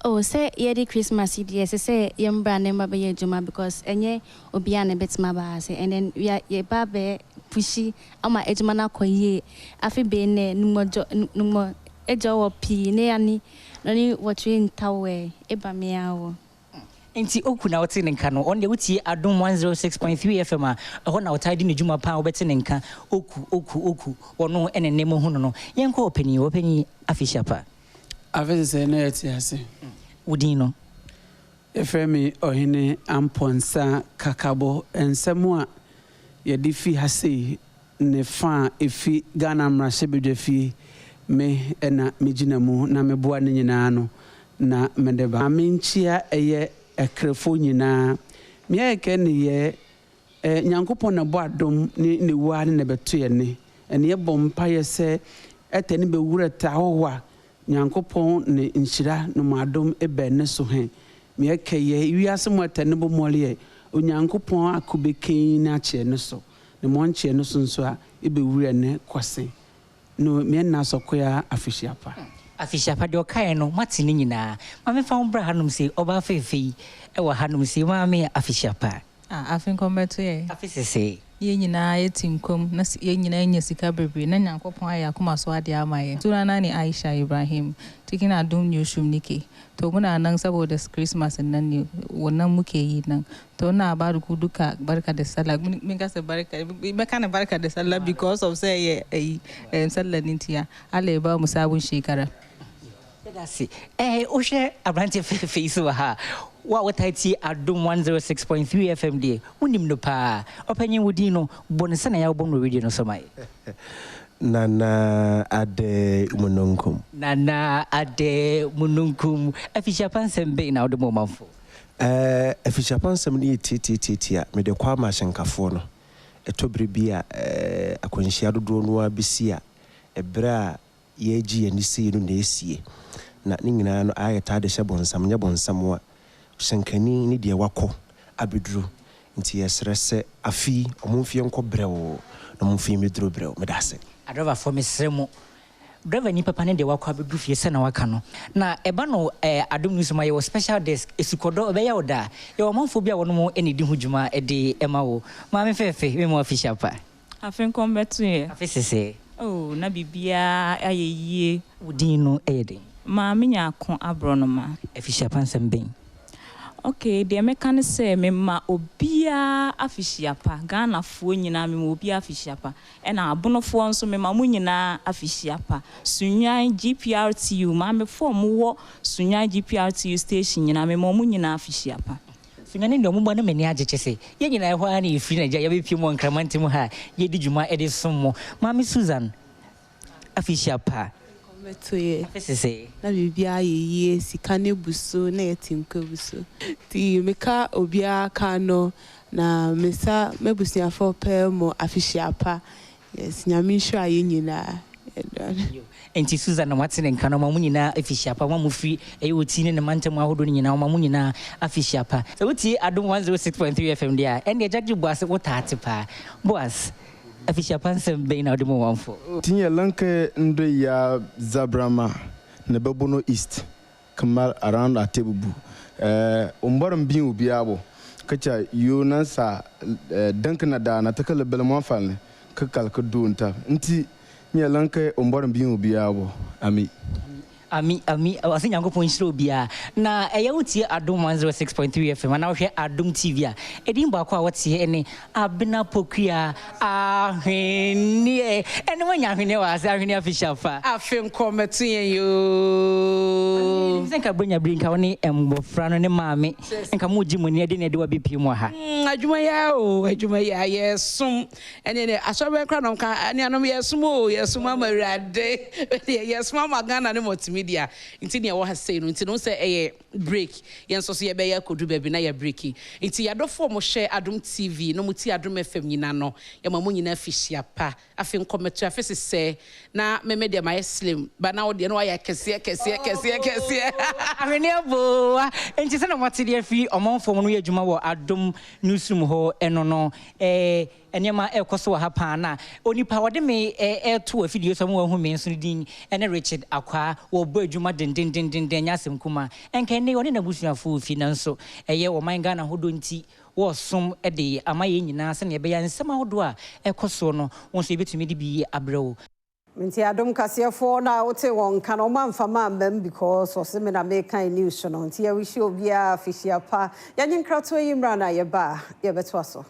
V: Oh sɛ yɛde Christmas yi deɛ ɛsɛ sɛ yɛn bra na ɛmba bɛyɛ adwuma because ɛnyɛ obiara na ɛbɛtumi aba ha sɛ and then we are yɛba abɛ pushi ama adwuma no akɔ yie afe bee nɛ numɔ numɔ ɛgya wɔ pii ne ani na ne wɔtwe ntawɛ eba mea wɔ.
B: Enti Oku na wote ne nka no? Ɔno deɛ wotie Adom 106.3 FM a, ɛhɔ na ɔtaa di ne dwuma paa wobɛte ne nka. Oku, Oku, Oku, ɔno ne nnɛ mohu no no. Yɛnkɔ ɔpanin hɔ, ɔpanin Afehyia pa.
W: Afe sesɛɛ na yɛte ase.
B: Wo din no?
W: Yɛfrɛ me Ɔhene Amponsah Kakabo. Nsɛm a yɛde fi ha sei ne fa a ɛfi Ghana Mmarahyɛbadwafie, me na megyina mu na meboa ne nyinaa ano na mede ba. Maame nkyia ɛyɛ ɛkrɛfoɔ nyinaa. Meayɛ kɛ nneyɛɛ ɛ Nyankopɔn na ɛbɔ adom ne ne wu ara ne na ɛbɛto yɛ ne. Ɛne yɛbɔ mpaeɛ sɛ ɛtɛ ne bɛwura tɛ ahɔhoɔ a Nyankopɔn ne nhyira nom adom ebɛ ne so hɛ. Meɛ kɛ yɛ wiase mu ɛtɛ ne bo mɔleɛ Onyankopɔn ako bɛkɛn ne akyeɛ ne so. Ne mɔnkyeɛ no so nso a ebɛwura ne kɔse no meɛ nna asɔkoya afehyia pa.
B: Afehyia pa, deɛ ɔkaeɛ no moate ne nyinaa. Ma memfa wo mbra hanom sei, ɔbaa fɛɛfɛ yi wɔ hanom sei, maame afehyia pa.
X: Ah, afe nkɔm bɛto yɛn.
B: Afe sesee.
X: Yɛn nyinaa yɛte nkwa mu na yɛn nyinaa anya sika bebree na Nyankopɔn ayɛ akoma so adeɛ ama yɛn. Sunana ne Aisha Ibrahim cikin Adom Newsroom nike to muna nan saboda Christmas nan ne wannan muke yi nan to ina ba ku duka barka da sallah min kasa barka mɛka no barka da sallah because of sɛ ɛyɛ ayi sallah no ntia Allah ya ba mu sabon shekara.
B: Yɛda ase. Ɛɛ, wohwɛ aberanteɛ fɛfɛ yi so wɔ ha a, wo a wotaa tie Adom 106.3 FM deɛ, wonim no paa. Ɔpanyin, wo din no, bɔ no sɛnea yɛabɔ no wɔ radio no so ma yɛn.
Y: Nana Adeh Mununkum.
B: Nana Adeh Mununkum, Afihyiapa nsɛm bɛn na wode ma ɔmanfoɔ?
Y: Ɛɛ, afihyiapa nsɛm no yɛ tiatiatiatia. Mede kɔ ama ahyɛnkafoɔ no. Ɛtɔ berɛ bi a, ɛɛ, akwanhyia dodoɔ no ara bɛsi a, ɛberɛ a yɛregye yɛn ani sei no na ɛresie. Na ne nyinaa no, ayɛ yɛtaa de hyɛ bonsam, nyɛ bonsam a, hyɛnkani ne deɛ wakɔ abɛduru. Nti yɛsrɛ sɛ afe yi, wɔn mfeɛ nkɔ brɛoo na wɔn mfeɛ mmɛduru brɛoo. Meda ase.
B: Adrɔbafoɔ mesrɛ mo, driver ni papa ne deɛ wakɔ abɛduru fie sɛnea waka no. Na ɛba no eh, Adom News ma yɛwɔ special desk, esukɔdɔ ɛbɛyɛ wo da. Yɛwɔ amanfoɔ bi a wɔnom na ɛdi ho dwuma de ma wo. Maame fɛɛfɛ, me mo afehyia pa.
Z: Afe nkɔm bɛto yɛ.
B: Afe sesɛɛ.
X: Oh, na biribiara ayɛ yie.
B: Wo din no yɛ dɛn?
X: Maame Nyarko Aborɔnoma.
B: Afishyia pa nsɛm bɛn?
X: Ok, deɛ mɛka ne sɛ mema obiara afehyia pa, Ghanafoɔ nyinaa mema obiara afehyia pa, ɛna Abonofoɔ nso mema mo nyinaa afehyia pa. Sunyani GPRTU, maamefoɔ a wɔwɔ Sunyani GPRTU station nyinaa mema wɔn nyinaa afehyia pa.
B: Sunyani deɛ wɔn ba no m'ani agye kyesɛ yɛn nyinaa ɛhɔ ara na yɛfiri na agya yɛabɛpue mu wɔ Nkraman ntam ha a yɛdi dwuma de som mo. Maame Susan, Afehyia pa.
T: Nkɔmmɛto yɛ.
B: Afe sesɛɛ.
T: Na biribiara yɛ yie, sika no abu so na yɛte nkwa abu so. Nti meka obiara ka no na mesa m'abusuafoɔ pɛɛ mo afehyia pa. Yes, Nyame nhyira yɛn nyinaa.
B: Yo, enti Susan na moate ne nka no, ɔma mo nyinaa afehyia pa. Mo a mofiri ɛyɛ Oti ne ne mantam ahodoɔ no nyinaa, ɔma mo nyinaa afehyia pa. Sɛ wotie Adom 106.3 FM deɛ a, ɛnneɛ Jackie Boase wotaa te paa. Boas, Afehyia pa nsɛm bɛn na wode ma ɔmanfoɔ?
E: Ti nyɛ lanke ndo ya Zabrama ni bɛ Bono East ki mali around Atebubu. Eh, o bɔri m bin o biabu ki cha yo nan sa eh, dinki na daa na ti ki li bili mɔnfali ni ki kali ki doo n-tabi nti nyɛ lanke o bɔri m bin o biabu. Ami.
B: Ami ami ɔse Nyankopɔn nhyira obiara. Na ɛyɛ wo tie Adom 106.3 FM anaa wohwɛ Adom TV a, edin baako a woteɛ ne Abena Pokuaa Ahweneɛ. Ɛne woanya ahweneɛ wɔ ha sɛ ahweneɛ afehyia fa.
W: Afe nkɔ mmɛto yɛn yoo.
B: Menim sɛ nka Buronya bere nka wo ne mmɔfra no ne maame nka mo regye mo ani ɛde na ɛde wo abɛpue mu wɔ ha.
W: Adwuma yi ara oo, adwuma yi ara, yɛresom. Ɛneɛ deɛ asɔre bɛn koraa na wɔka anuanom yɛsom oo yɛsom ama awurade ɛdeɛ yɛsom ama Ghana ne multimedia nti nea ɛwɔ ha sei no nti no sɛ ɛyɛ break yɛn nso so yɛbɛyɛ akɔdu baabi na yɛ breaki nti yɛadɔfoɔ mo hwɛ Adom TV no mo tie Adom FM nyina no yɛma mo nyina afihyia pa afe nkɔmɛto afe sesɛ na meme deɛ mayɛ slim ba na wo deɛ na wayɛ kɛseɛ kɛseɛ kɛseɛ kɛseɛ.
B: Ahweneɛ booa nti sɛdeɛ moate de afiri ɔmanfoɔ mu no yɛ adwuma wɔ Adom newsroom hɔ no no Eh, nneɛma rekɔ so wɔ ha paa na onipa a ɔde me reto afidie so ama wɔahu me nso no din ne Richard Akwaa. Wɔbɔ adwuma dendendenden, ɛnyɛ asɛm kumaa. Ɛnka ɛnnɛ yi ɔne n'abusuafoɔ wɔ fie nanso ɛyɛ ɔman Ghana ho dɔ nti wɔresom de ama yɛn nyinaa sɛdeɛ ɛbɛyɛ a nsɛm ahodoɔ a ɛkɔ soɔ no wo nso yɛbɛtumi de bi abrɛ wo.
A: Nti adom kaseɛfoɔ no a wotee wɔn nka no wɔn amfa ma ammam because wɔse me na mekan news no nti yɛ wish obiara afehyia pa. Yɛnye nkratoɔ yi mmra na yɛba a yɛbɛtoa so.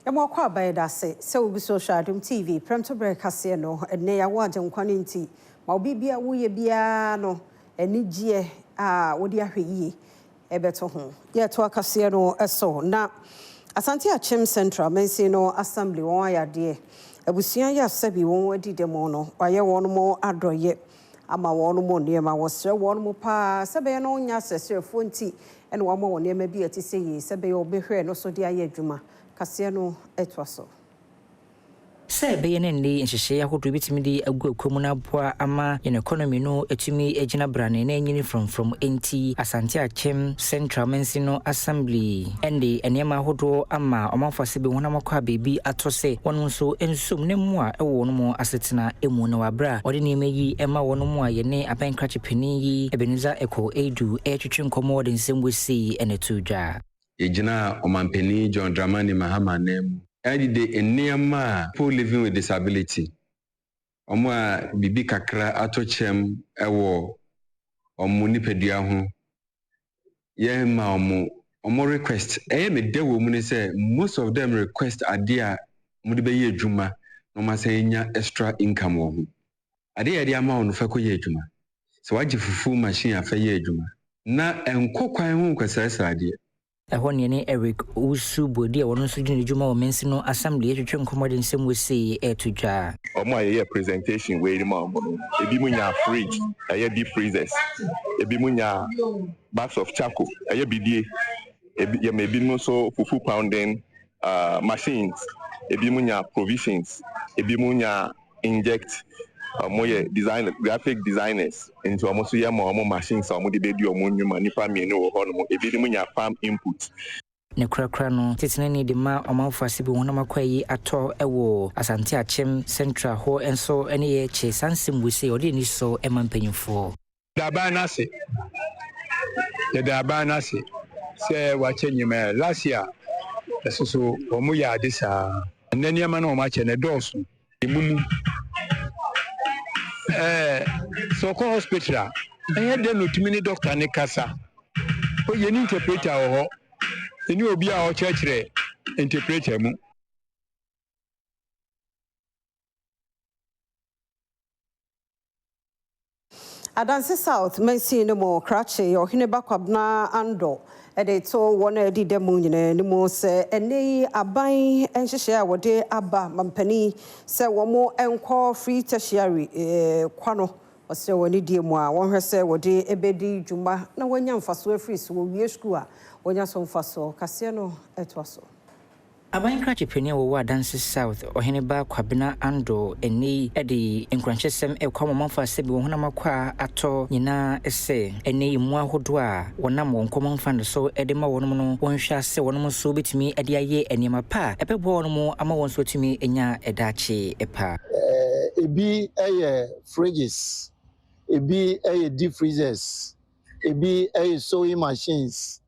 A: Yɛma wo akwaaba yɛdase sɛ wogu so hwɛ Adom TV prɛmtoberɛ kaseɛ no ɛnnɛ yɛawo Agyenkwa no nti ma wo biribiara woyɛ biara no anigyeɛ a wode ahwɛ yie bɛto ho. Yɛtoa kaseɛ no so na Asante Akyem Central Mansin no Assembly wɔn ayɛ adeɛ. Abusua yi a sɛbi wɔn adi dɛm no wɔayɛ wɔn adɔyɛ ama wɔn nneɛma. Wɔsrɛ wɔn paa sɛ bɛyɛ no nyɛ asrɛsrɛfoɔ nti na wɔama wɔn nneɛma bi a ɛte sɛ yei sɛ bɛyɛ wɔbɛhwɛ no so de ayɛ adwuma. Kaseɛ no toa so.
B: Sɛ ɛbɛyɛ na nnɛyi nhyehyɛe ahodoɔ bɛtumi de agu akwa mu na aboa ama yɛn economy no atumi agyina brane na anyini frɔmfrɔm nti, Asante Akyem Central Mansin no Assembly de nneɛma ahodoɔ ama ɔmanfoɔ ase bɛhu na wɔakɔ a baabi atɔ sɛ wɔn nso nsom ne mmoa wɔ wɔn asetena mu. Na wɔ aberɛ a wɔde nneɛma yi ma wɔn a yɛne Aban Krakye Panin yi Ebenezer Ekow Adu retwetwe nkɔmmɔ de nsɛm wei sei na ɛtoo dwa.
C: Yɛgyinaa Ɔmanpanin John Dramani Mahama ananmu de nneɛma a People Living with Disability, wɔn a biribi kakra ato kyɛm wɔ wɔn nipadua ho, yɛma wɔn wɔn request. Ɛyɛ me dɛ wɔ mu ne sɛ most of them request adeɛ a wɔde bɛyɛ adwuma na wɔasan anya extra income wɔ ho. Adeɛ a yɛde ama wo no fa kɔyɛ adwuma. Sɛ woagye fufuo machine a fa yɛ adwuma. Na ɛnkɔ kwan ho nkɔsrɛsrɛ adeɛ.
B: Ɛhɔ ne yɛne Eric Owusu Boadi a ɔno nso di ne dwuma wɔ Mansin no Assembly retwetwe nkɔmmɔ de nsɛm wei sei reto dwa.
D: Wɔn a yɛyɛɛ presentation wei maa wɔn no, ebinom nyaa fridge, ɛyɛ deep freezers, ebinom nyaa bags of charcoal, ɛyɛ bidie, ebi, yɛma ebinom nso fufu pounding uh, machines, ebinom nyaa provisions, ebinom nyaa inject ɔmo yɛ design graphic designers nti ɔmo nso yɛ ma ɔmo machines a ɔmo de bedi ɔmo nnwuma nnipa mmienu wɔ hɔ nom ebinom nya farm input.
B: Ne korakora no, titenani de ma ɔmanfo ase bi honam akwaa yi atɔ wɔ Asante Akyem Central hɔ nso ne yɛ kye saa nsɛm wei sɛ ɔde anisɔ ma mpanyimfoɔ.
F: Yɛda aban no ase. Yɛda aban no ase sɛ wakyɛ nneɛma yi. Last year ɛso so wɔn yɛ ade saa. Ɛnɛ nneɛma no wɔn akyɛ no ɛdɔɔso. Mumu. Ɛɛ sɛ ɔkɔ hospital a, ɛyɛ dɛn na otumi ne doctor no kasa? Yɛnni interpreter wɔ hɔ. Yɛnni obi a ɔkyerɛkyerɛ interpreter mu.
A: Adanse South mansin no mu krakye Ɔheneba Kwabena Andor de to wɔn a adi dɛm nyinaa anim sɛ ɛnnɛ yi aban nhyehyɛe a wɔde aba mampanin sɛ wɔn nkɔ free tertiary kwa no, ɔsrɛ wɔn anidie mu a wɔnhwɛ sɛ wɔde bɛdi dwuma na wɔanya mfasoɔ afiri so, wɔwie sukuu a wɔnya so mfasoɔ. Kaseɛ no toa so.
B: Aban krakye panin a wɔwɔ Adanse South, Ɔheneba Kwabena Andoh ɛnnɛ yi de nkuranhyɛsɛm rekɔ ama ɔmanfoɔ a sɛbi wɔn honam akwaa atɔ nyinaa sɛ ɛnnɛ yi mmoa ahodoɔ a wɔnam wɔn Common Fund so de ma wɔnom no wɔnhwɛ a sɛ wɔnom nso bɛtumi de ayɛ nneɛma pa a ɛbɛboa wɔnom ama wɔn nso atumi anya daakye pa.
G: Ebi yɛ fridges, ebi yɛ deep freezers, ebi yɛ sewing machines,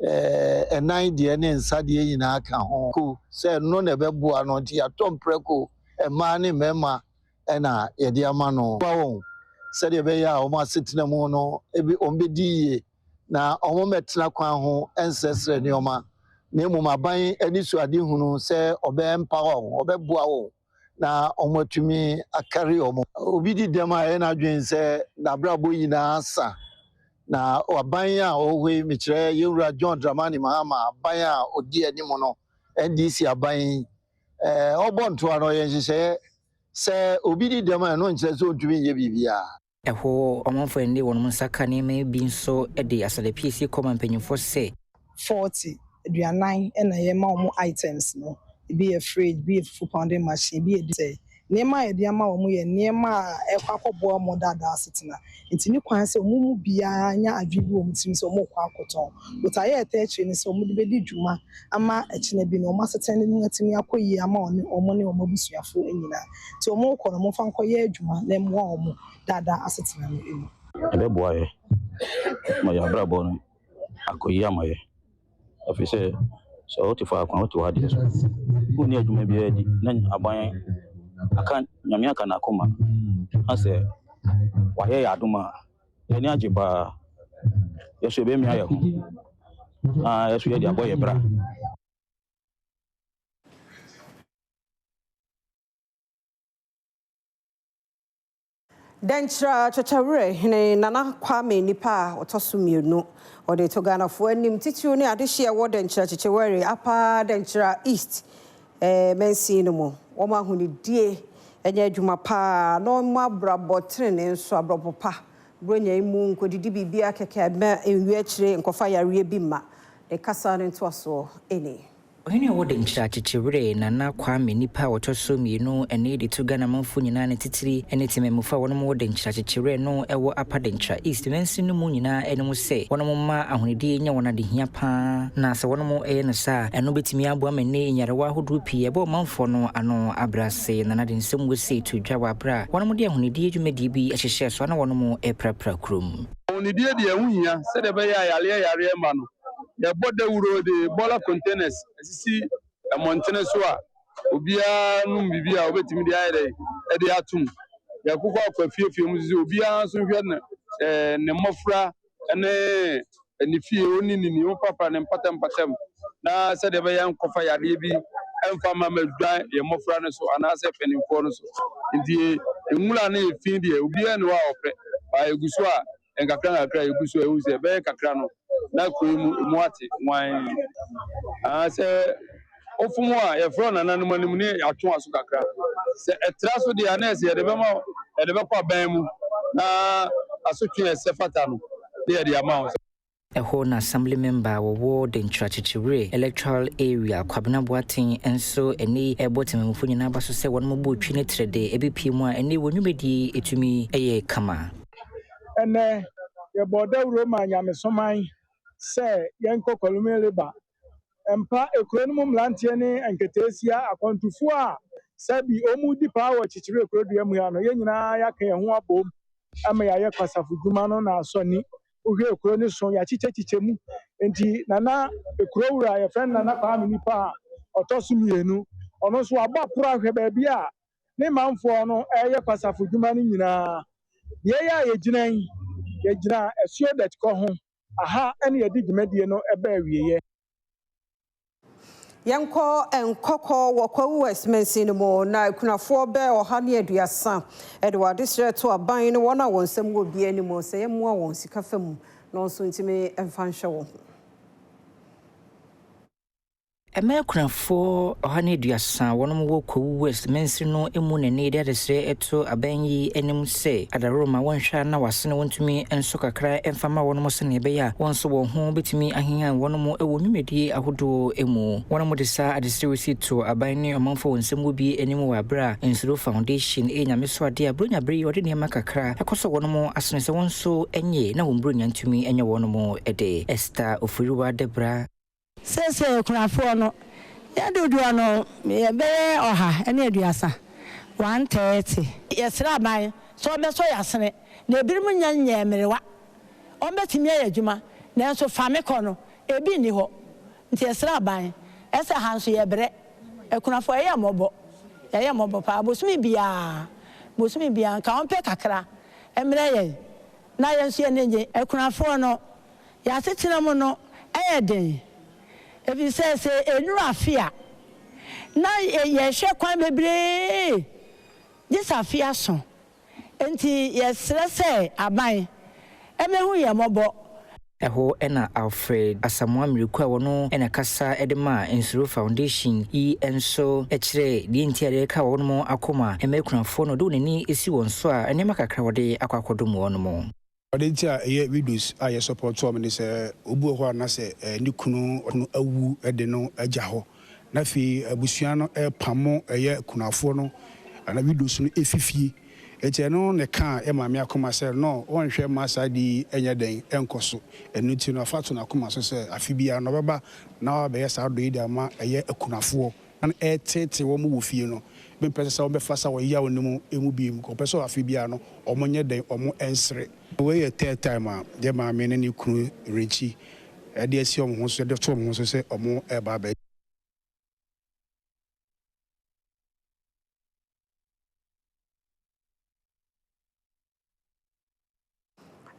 G: Ɛnan deɛ ne nsa deɛ nyinaa ka ho. Ko, sɛ ɛno na ɛbɛboa no nti yɛatɔ mprako mmaa ne mmarima na yɛde ama no. Boa wɔn sɛdeɛ ɛbɛyɛ a wɔn asetena mu no wɔbɛdi yie na wɔmmɛtena kwan ho nsrɛsrɛ nneɛma na mmom aban anisoadehunu sɛ ɔbɛ empower wɔn, ɔbɛboa wɔn na wɔatumi akari wɔn. Obi di dɛm a, ɛyɛ n'adwene sɛ n'abrabɔ nyinaa asa. Na aban a ɔwɔ hɔ yi, mekyerɛ yɛn wura John Dramani Mahama aban a ɔdi anim no, NDC aban yi, ɔbɔ ntoa no, ɔyɛ nhyehyɛeɛ sɛ obi di dɛm a, ɛno nkyerɛ sɛ ɔntumi nyɛ biribiara.
B: Ɛhɔ ɔmanfoɔ a ɛnde wɔn nsa ka nneɛma yi bi nso de asadapiesie kɔma mpanyimfoɔ sɛ.
I: 40, 40 na yɛma wɔn items no, ebi yɛ fridge, ebi yɛ fufu pounding machine, ebi yɛ Sɛ nneɛma a yɛde ama wɔn yɛ nneɛma a ɛkɔ akɔboa wɔn daadaa asetena nti ne kwan sɛ wɔn mu biara nya adwene bi wɔ wɔn tirim sɛ wɔrekɔ akɔtɔn. Botaeɛ a ɛtaa akyire ne sɛ wɔde bɛdi dwuma ama ɛkyena bi no wɔn asetena no mu atumi akɔ yie ama wɔn ne wɔn abusuafoɔ nyinaa. Nti wɔrekɔ no wɔmfa nkɔyɛ adwuma na ɛmmoa wɔn daadaa asetena no mu.
J: Ɛbɛboa yɛ ma yɛn abrabɔ no akɔ yie ama yɛ. Ɛfiri sɛ, sɛ wote faako a wote w'adeɛ so, wonni adwuma biara di na aban aka Nyame aka n'akoma na sɛ wayɛ yɛ adom a, yɛn ani agye paa. Yɛ so yɛbɛmia yɛ ho na yɛ so yɛde abɔ yɛ bra.
A: Dɛnkyira Kyekyewerɛ Hene Nana Kwame Nipa a ɔtɔ so mmienu. Ɔde to Ghanafoɔ anim titiriw ne adehyeɛ ɛwɔ Dɛnkyira Kyekyewere, Upper Dɛnkyira East mansin no mu. Wɔn ahonidie nyɛ adwuma pa ara na wɔn abrabɔ tenenee nso, abrabɔ pa. Buronya yi mu nkɔdidi biribiara kɛkɛ mma nwie akyire nkɔfa yareɛ bi mma. Ne kasa no ntoasoɔ nie.
B: Ɔhene a ɔwɔ Denkyira Kyekyewerɛ, Nana Kwame Nipa a ɔtɔ so mmienu ɛne de to Ghana manfoɔ nyinaa ne titiri ne temamufo a wɔnom wɔ Denkyira Kyekyewerɛ no wɔ Upper Denkyira East mansin no mu nyinaa anim sɛ wɔnom mma ahonidie nyɛ wɔn adehia paa na sɛ wɔnom yɛ no saa a ɛno bɛtumi aboa ma nnɛ nyarewa ahodoɔ pii a ɛbɔ ɔmanfoɔ no ano abrɛ ase. Nana de nsɛm wei to dwa wɔ aberɛ a wɔnom de ahonidie dwumadie bi hyehyɛɛ so a na wɔnom reprapra kurom.
K: Ahonidie deɛ ɛho hia sɛdeɛ ɛbɛyɛ a yareɛ yareɛ mma no. Yɛbɔ dawuro de bɔɔla containers asisi mmɔntene so a obiara nom biribi a obetumi de ayɛ dɛ de atom. Yɛkokɔ akɔ afiefie mu nso sɛ obiara nso nhwɛ ne eh, ne mmɔfra ne ne fie, ɔnni ne ni, ɔmprapra ne mpɔtam mpɔtam na sɛdeɛ ɛbɛyɛ nkɔfa yadeɛ bi ɛmfa mma mmadwan yɛn mmɔfra no so anaasɛ mpanimfoɔ no so. Nti nwura no yɛ fi deɛ obiara nni hɔ a ɔpɛ, baa ɛgu so a Nkakrankakra a yɛgu so a yɛhu sɛ ɛbɛyɛ kakra no, na kuro yi mu emu ate wann. Aa sɛ wofom a, yɛfrɛ wo nananom anim ne yɛatwe w'aso kakra. Sɛ ɛtra so deɛ a, na ɛsɛ yɛde bɛma yɛde bɛkɔ aban mu na asotwe a ɛsɛ fata no na yɛde ama wo.
B: Ɛhɔ na Assembly Member a wɔwɔ Denkyira Kyekyewere Electoral Area, Kwabena Boateng nso ɛnnɛ yi rebɔ temamufo nyinaa aba so sɛ wɔn bɔ otwi ne trɛdɛ ɛbɛpue mu a ɛnnɛ yi wɔn nnwumadie tumi yɛ kama.
L: Ɛnnɛ, yɛbɔɔ dawuro maa nyamesoman sɛ yɛnkɔ Kolumeliba mpa ekuro no mu mmeranteɛ ne nketeesia akwantufoɔ a sɛbi wɔredi paa wɔ Kyekyere Kurodua mu ha no, yɛn nyinaa yɛaka yɛn ho abom ama yɛayɛ kwasafo dwuma no na asɔ ani. Wohwɛ ekuro no so, yɛakyekyɛkyekyɛ mu. Enti Nana ekuro wura a yɛfrɛ no Nana Kwame Nipa a ɔtɔ so mmienu, ɔno nso wabɔ aporo ahwɛ baabi a. ne manfoɔ no reyɛ kwasafo dwuma no nyinaa. Beaeɛ a yɛgyina yi, yɛgyina Asuo Dɛtkɔ ho. Aha na yɛde dwumadie no ba awieɛ.
A: Yɛnkɔ Nkɔkɔ wɔ Kwawu West mansin no mu na akunafoɔ bɛɛ 130 de wɔn adesrɛ to aban ne wɔn a wɔn nsam wɔ bi anim sɛ yɛmmoa wɔn sika fa mu na wɔn nso ntumi mfa nhwɛ wɔn ho.
B: Mmaa akunafoɔ 130 a wɔnom wɔ Kwawu West mansini no mu na ɛnnɛ yi de adesrɛ to aban yi anim sɛ adaworoma wɔnhwɛ a na wɔasene wɔntumi nso kakra mfa mma wɔnom sɛdeɛ ɛbɛyɛ a wɔn nso wɔn ho bɛtumi ahehan wɔnom wɔ nnwumadie ahodoɔ mu. Wɔnom de saa adesrɛ wei si to aban ne ɔmanfoɔ a wɔn nsam wɔ bi anim wɔ aberɛ a Nsuro Foundation yɛ Nyame so adeɛ a Buronya berɛ yi wɔde nneɛma kakra kɔsɔ wɔnom asene sɛ wɔn nso nyɛ na wɔn Buronya ntumi nyɛ wɔnom de. Esther Oforiwa Debra.
H: Seesei akunafoɔ no, yɛn dodoɔ no bɛyɛ 130, 130. Yɛsrɛ aban sɛ wɔbɛsɔ yɛn asene, na ebinom nnya nyɛɛ mmerewa, wɔbɛtumi ayɛ adwuma, nanso fa me kɔ no, ebi nni hɔ. Nti yɛsrɛ aban, ɛsɛ ha nso yɛbrɛ, akunafoɔ yɛyɛ mmɔbɔ, yɛyɛ mmɔbɔ paa, bosome biara, bosome biara nka wɔmpɛ kakra mmrɛ yɛn na yɛn nso yɛn ani nnye. Akunafoɔ no, Yɛn asetena mu no yɛ den, efisɛ sɛ ennuru afe a, na yɛhwɛ kwan bebree, gye sɛ afe aso. Enti yɛsrɛ sɛ aban mmehu yɛn mmɔbɔ.
B: Ɛhɔ na Alfred Asamoah Miraku a ɔno na ɛkasa de maa Nsuro Foundation yi nso kyerɛɛ deɛ nti a yɛreka wɔnom akoma ma akunafoɔ na ɔde wɔn ani si wɔn so a nneɛma kakra wɔde akɔ akɔdom wɔnom.
M: Ade nti a ɛyɛ widows a yɛ support wɔn ne sɛ obi wɔ hɔ a na sɛ ne kunu awu de no agya hɔ na afei abusua no repamo ɛyɛ kunafoɔ no anaa widows no efi fie nti ɛno na ɛkaa yɛ maame akoma sɛ no ɔnhwɛ mma saa ade yi nyɛ dɛn ɛnkɔ so ɛno nti no afa ato n'akoma so sɛ afe biara no ɔbɛba na wabɛyɛ saa adɔeɛ yi de ama ɛyɛ akunafoɔ. na ɛreteetee wɔn wɔ fie no, mempɛ sɛ wɔbɛfa saa ɔyaw no mu mu bio. Wɔpɛ sɛ afe biara no, wɔnyɛ dɛn? Wɔnsere. Wei yɛ third time a yɛn maame ne ne kunu Richie de asi wɔn ho so de ato wɔn ho so sɛ wɔreba abɛ.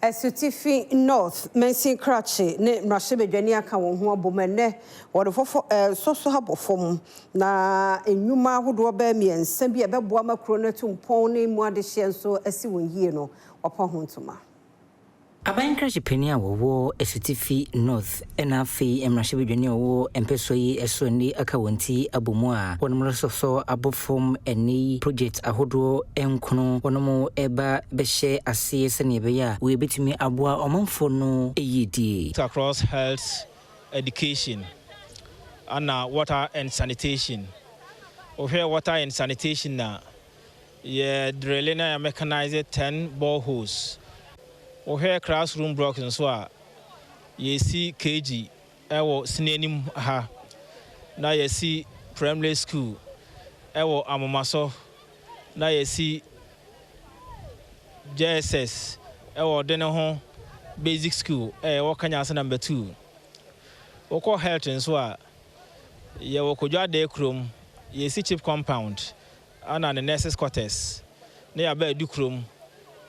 A: Asutifi North Mansin Krakye ne mmarahyɛbadwani aka wɔn ho abom ɛnnɛ wɔde fɔfɔ sɔsɔ abɔ fam na nnwuma ahodoɔ bɛyɛ mmiɛnsa bi a ɛbɛboa ma kuro no atu mpɔn ne mu adehyeɛ nso asi wɔn yie no wɔapa ho ntoma.
B: Aban krakye panin a wɔwɔ Asutifi North na afei mmarahyɛbadwani a ɔwɔ mpɛsoa yi so ɛnnɛ yi aka wɔn ti abɔ mu a wɔnom resosɔ abɔ fam ɛnnɛ yi project ahodoɔ nkono wɔnom reba bɛhyɛ aseɛ sɛdeɛ ɛbɛyɛ a wei bɛtumi aboa ɔmanfoɔ no yiedie.
N: Across health, education ɛna water and sanitation. Wohwɛ water and sanitation a, Yɛ drille na yɛ mechanise ten boreholes. Wohwɛ classroom blocks nso a, yɛsi KG wɔ sini anim ha, na yɛasi primary school wɔ Amomasɔ, na yɛasi JSS wɔ Ɔdeneho basic school a ɛwɔ Kanyase number 2. Wokɔ health nso a, yɛwɔ Kodwo Adee kurom, yɛsi chip compound Ana ne nurses quarters ne yɛaba adu kurom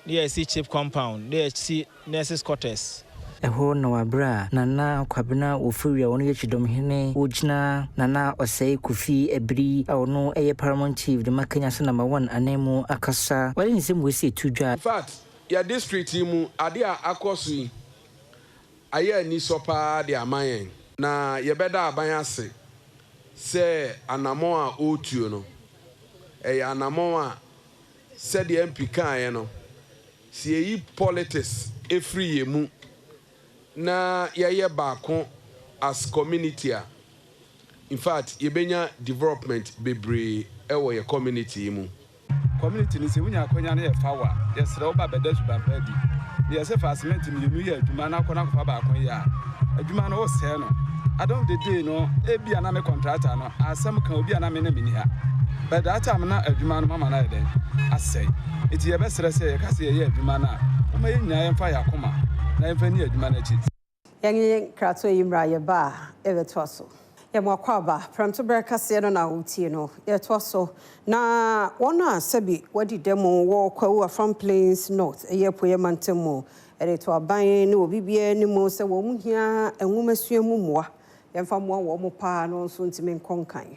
N: ne yɛasi chip compound ne yɛasi nurses quarters.
B: Ɛhɔ na wɔ aberɛ a Nana Kwabena Ofori a ɔno yɛ Kyidɔmhene ɔgyina Nana Osei Kofi Abiri a ɔno yɛ Paramount Chief de ma Kenya so Number One ananmu akasa. Wɔde nsɛm wei si to dwa.
O: In fact, yɛ district yi mu adeɛ a akɔ so yi ayɛ anisɔ paa de ama yɛn. Na yɛbɛda aban ase sɛ anamɔn a ɔretuo no, ɛyɛ anamɔn a sɛdeɛ MP kaeɛ no, sɛ yɛyi politics firi yɛn mu na yɛyɛ baako as community a, In fact yɛbɛnya development bebree wɔ yɛ community yi mu.
K: Community no sɛ wonya akwanya no yɛ fa wo a yɛsrɛ wo ba bɛda suban pa adi. Na yɛse fa cement mmienu yɛ adwuma na kɔ na kɔfa baako yɛ a adwuma no wosɛe no. At the end of the day no ebia na me contractor no asɛm ka obi a na me na menni ha but that time na adwuma no mama no ayɛ dɛn asɛe. Nti yɛbɛsrɛ sɛ yɛka sɛ yɛyɛ adwuma no a momma yɛn nyinaa yɛmfa yɛn akoma na yɛmfa nni adwuma no akyi.
A: Yɛnye nkratoɔ yi mmra yɛba a yɛbɛtoa so. Yɛma wo akwaaba, prɛmtoberɛ kaseɛ no na wotie no. Yɛtoa so na wɔn a sɛbi wɔadi dɛm wɔ Kwawu Afram Plains North, ɛyɛ Apueɛ Mantam mu, de to aban ne obi biara anim sɛ wɔn hia nwomasua mu mmoa. Yɛmfa mmoa wɔn paa na wɔn nso ntumi nkɔ nkan.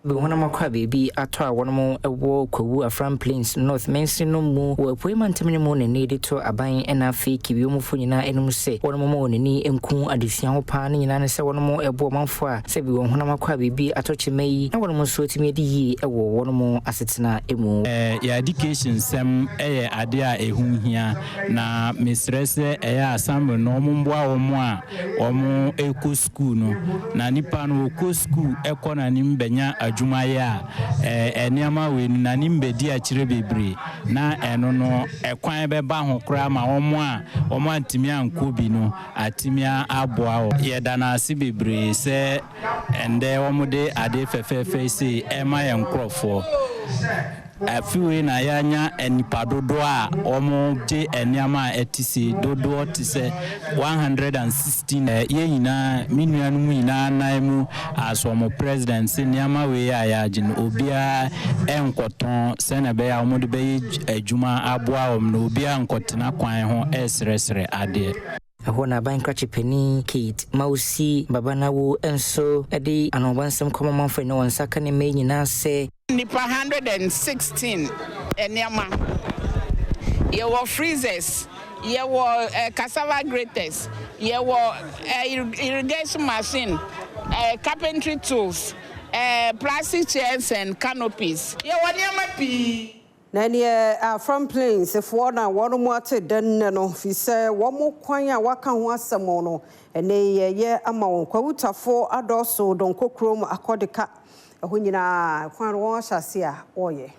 B: Bɛ honam akɔ a baabi atɔ a wɔnom wɔ Kwawu Afram Plains North mansini no mu wɔ Apuei mantam no mu na ani de to aban ɛna afei Kiwio mufo nyinaa anim sɛ wɔnom ma wɔn ani nku adesua ho paa ne nyinaa ne sɛ wɔnom boa ɔmanfoɔ a sɛbi wɔn honam akɔ a baabi atɔ kyema yi na wɔnom nso atumi adi yie wɔ wɔnom asetena mu.
P: Yɛ education sɛm yɛ adeɛ a ɛho hia na mesrɛ sɛ ɛyɛ assembly no wɔn mmoa wɔn a wɔn rekɔ sukuu no na nipa no ɔkɔ sukuu kɔ n'anim bɛnya adwuma yɛ a nneɛma wei no n'anim bɛdi akyire bebree na ɛno no ɛkwan bɛba ho koraa ma wɔn a wɔn antumi ankɔ bi no atumi aboa wɔn. Yɛda no ase bebree sɛ ɛndɛ wɔde adeɛ fɛfɛɛfɛ sei ɛrema yɛn nkorɔfoɔ. Afe wei na yɛanya nnipa dodoɔ a wɔgye nneɛma a ɛte sei dodoɔ te sɛ 116. Yɛn nyinaa, me nuanom nyinaa nan mu as wɔn president se nneɛma wei a yɛagye no obiara nkɔtɔn sɛdeɛ ɛbɛyɛ a wɔde bɛyɛ adwuma aboa wɔn na obiara nkɔtena kwan ho resrɛsrɛ adeɛ.
B: Ɛhɔ na aban krakye panin Kate Mausi Babanawo nso de anohobansɛm kɔma ɔmanfo a ɛne wɔn nsa ka ne mma yi nyinaa sɛ.
Q: Nnipa 116 nneɛma. Yɛwɔ freezers, yɛwɔ cassava graters, yɛwɔ irrigation machine, carpentry tools, plastic chairs and canopies. Yɛwɔ nneɛma pii.
A: Na ɛneɛ Afram Plains foɔ na wɔn ate dɛ nnɛ no, firi sɛ wɔn kwan a wɔaka ho asɛm no, ɛnnɛ yi yɛreyɛ ama wɔn. Kwawu Tafo adɔɔso Donkor kurom akɔdeka, ɛhɔ nyinaa kwan no wɔn ahyɛ aseɛ a wɔreyɛ.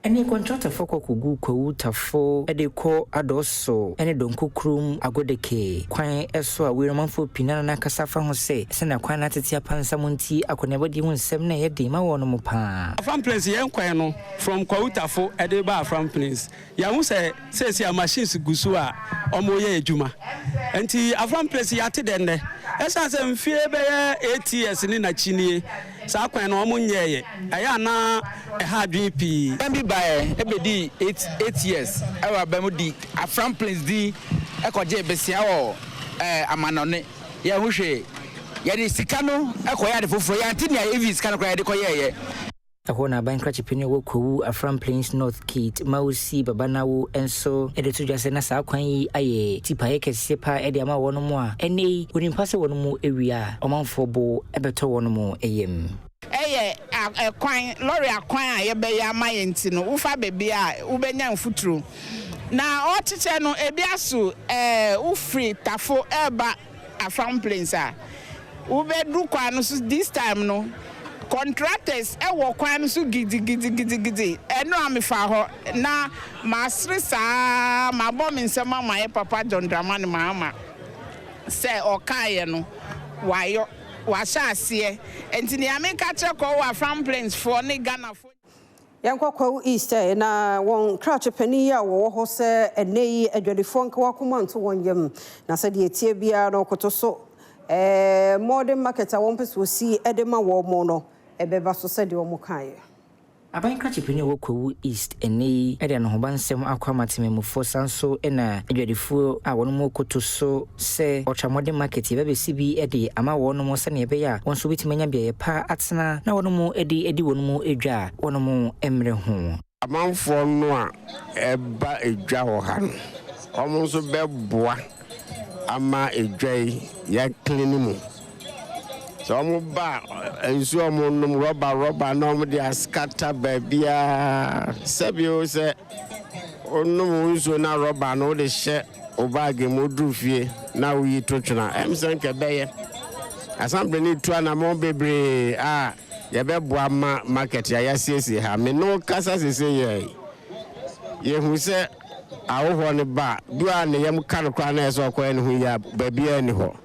B: Ɛne kɔntratafo kɔ kogu Kwawu Tafo de kɔ Adɔɔso ne Donkor kurom Agodeke kwan so a Weiramanfoɔ pii no ara na akasa afa ho sɛ sɛnea kwan no atete apansam nti akɔneabadie ho nsɛm na ɛyɛ den ma wɔnom pa ara.
W: Afram Plains yɛn kwan no From Kwawu Tafo de ba Afram Plains, yɛahu sɛ seesei a machines gu so a wɔreyɛ adwuma. Nti Afram Plains yɛate dɛ nnɛ. Ɛsiane sɛ mfie bɛyɛ 8 years ne n'akyi nie, saa kwan no wɔnyɛeɛ. Ɛyɛ a na ɛha adwene pii.
R: Aban bi baeɛ bɛdii 8 years wɔ aban mu di Afram Plains din kɔgyee besia wɔ amanɔne. Yɛnhu hwee. Yɛde sika no kɔyɛ ade foforɔ. Yɛante nea even sika no koraa yɛde kɔyɛeɛ.
B: Ɛhɔ na aban krakye panin a ɔwɔ Kwawu Afram Plains North Kate Mausi Babanawo nso de to dwa sɛ na saa kwan yi ayɛ tipaeɛ kɛseɛ paa de ama wɔnom a ɛnnɛ yi wɔnim pa sɛ wɔnom awie a ɔmanfoɔ bo bɛtɔ wɔnom yam.
Q: Ɛyɛ ɛkwan, lɔre akwan a yɛbɛyɛ ama yɛn nti no, wofa baabi a wobɛnya mfuturo. Na ɔkyekyɛ no, ebi aso ɛɛ wofiri Tafo ɛreba Afram Plains a, wobɛduru kwan no so this time no, contractors ɛwɔ kwan no so gidigidigidigidi. Ɛno a mefa hɔ na masere saa mabɔ me nsam ama yɛ papa John Dramani Mahama sɛ ɔkaeɛ no wayɔ wahyɛ aseɛ. Nti nea meka kyerɛ kɔ wɔ Afram Plains foɔ ne Ghanafoɔ.
A: Yɛnkɔ Kwawu East ɛ, na wɔn krakye panin yi a wɔwɔ hɔ sɛ ɛnnɛ yi adwadifoɔ nka wɔn akoma nto wɔn yam na sɛdeɛ ɛtie biara no koto so modern market a wɔn pɛ sɛ wɔsi de ma wɔn no ɛbɛba so sɛdeɛ wɔn kaeɛ.
B: Aban krakye panin a ɔwɔ Kwawu East ɛnnɛ yi de anohoba nsɛm akɔ ama temamufoɔ san so na adwadifoɔ a wɔn mu koto so sɛ ultra modern market yɛbɛbɛsi bi de ama wɔn sɛnea ɛbɛyɛ a wɔn nso bɛtumi anya beaeɛ pa atena na wɔn mu de adi wɔn mu dwa a wɔn mu mmerɛ ho.
S: Amanfoɔ no a ɛba edwa wɔ ha no, wɔn nso bɛboa ama edwa yi yɛaclean mu. Sɛ wɔn ba a, nsuo a wɔnom rɔba rɔba na wɔde askata baabiara. Sɛbio sɛ wonom nsuo na rɔba no wode hyɛ wo baage mu woduru fie na woyi to twena ɛm sɛ nka ɛbɛyɛ. Assembly no tu anammɔn bebree a yɛbɛboa ma market a yɛasiesie ha. Me ne wo kasa sese yɛ yɛhu sɛ ahohoɔ no ba a, bi a ne yam ka no koraa na ɛsɛ ɔkɔyɛ ne ho yie a baabiara ni hɔ.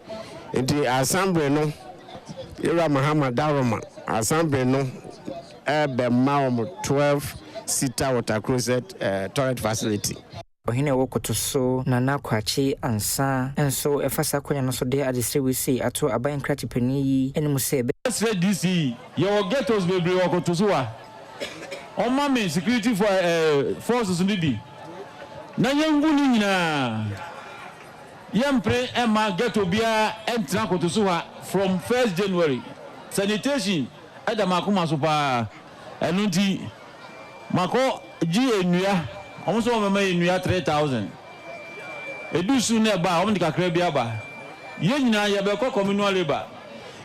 S: Nti assembly no yɛwura Mahama Daroma assembly no ɛbɛma wɔn 12 seater water closet toilet facility.
B: Ɔhene a ɔwɔ Kotoso, Nana Kwakye Ansah nso fa saa akwanya no so de adesrɛ wei sei ato aban nkrakye panin yi anim sɛ.
T: Mɛsrɛ DC yi, yɛwɔ ghettos bebree wɔ Kotoso ha, ɔmma me security forces no bi na yɛngu ne nyinaa. Yɛmpere mma ghetto biara ntena Kotoso ha from first January. Sanitation da m'akoma so paa, ɛno nti makɔ gye nnua, wɔn nso wɔbɛma yɛn nnua 3000. Ɛdu su na ɛba a, wɔde kakra bi aba. Yɛn nyinaa yɛbɛkɔ communal labour,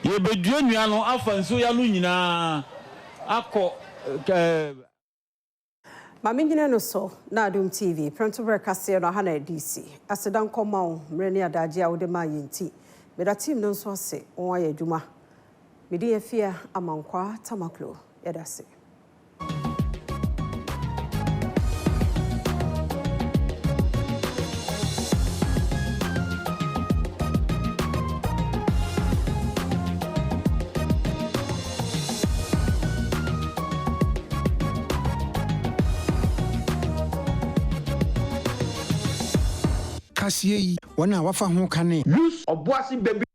T: yɛbɛdua nnua no afa nsuo yi ano nyinaa akɔ ɛɛ.
A: Ma mennyina no so na Adom TV prɛmtoberɛ kaseɛ no aha na ɛde si. Aseda nkɔ ma wo mmerɛ ne adagyeɛ a wode maa yɛn nti. Meda team no nso ase, wɔn ayɛ adwuma. Me din Afia Amankwaa Tamaklo. Yɛda ase.
M: Kaseɛ yi, wɔn a wɔafa ho ka ne.
U: Use Obuasi baby.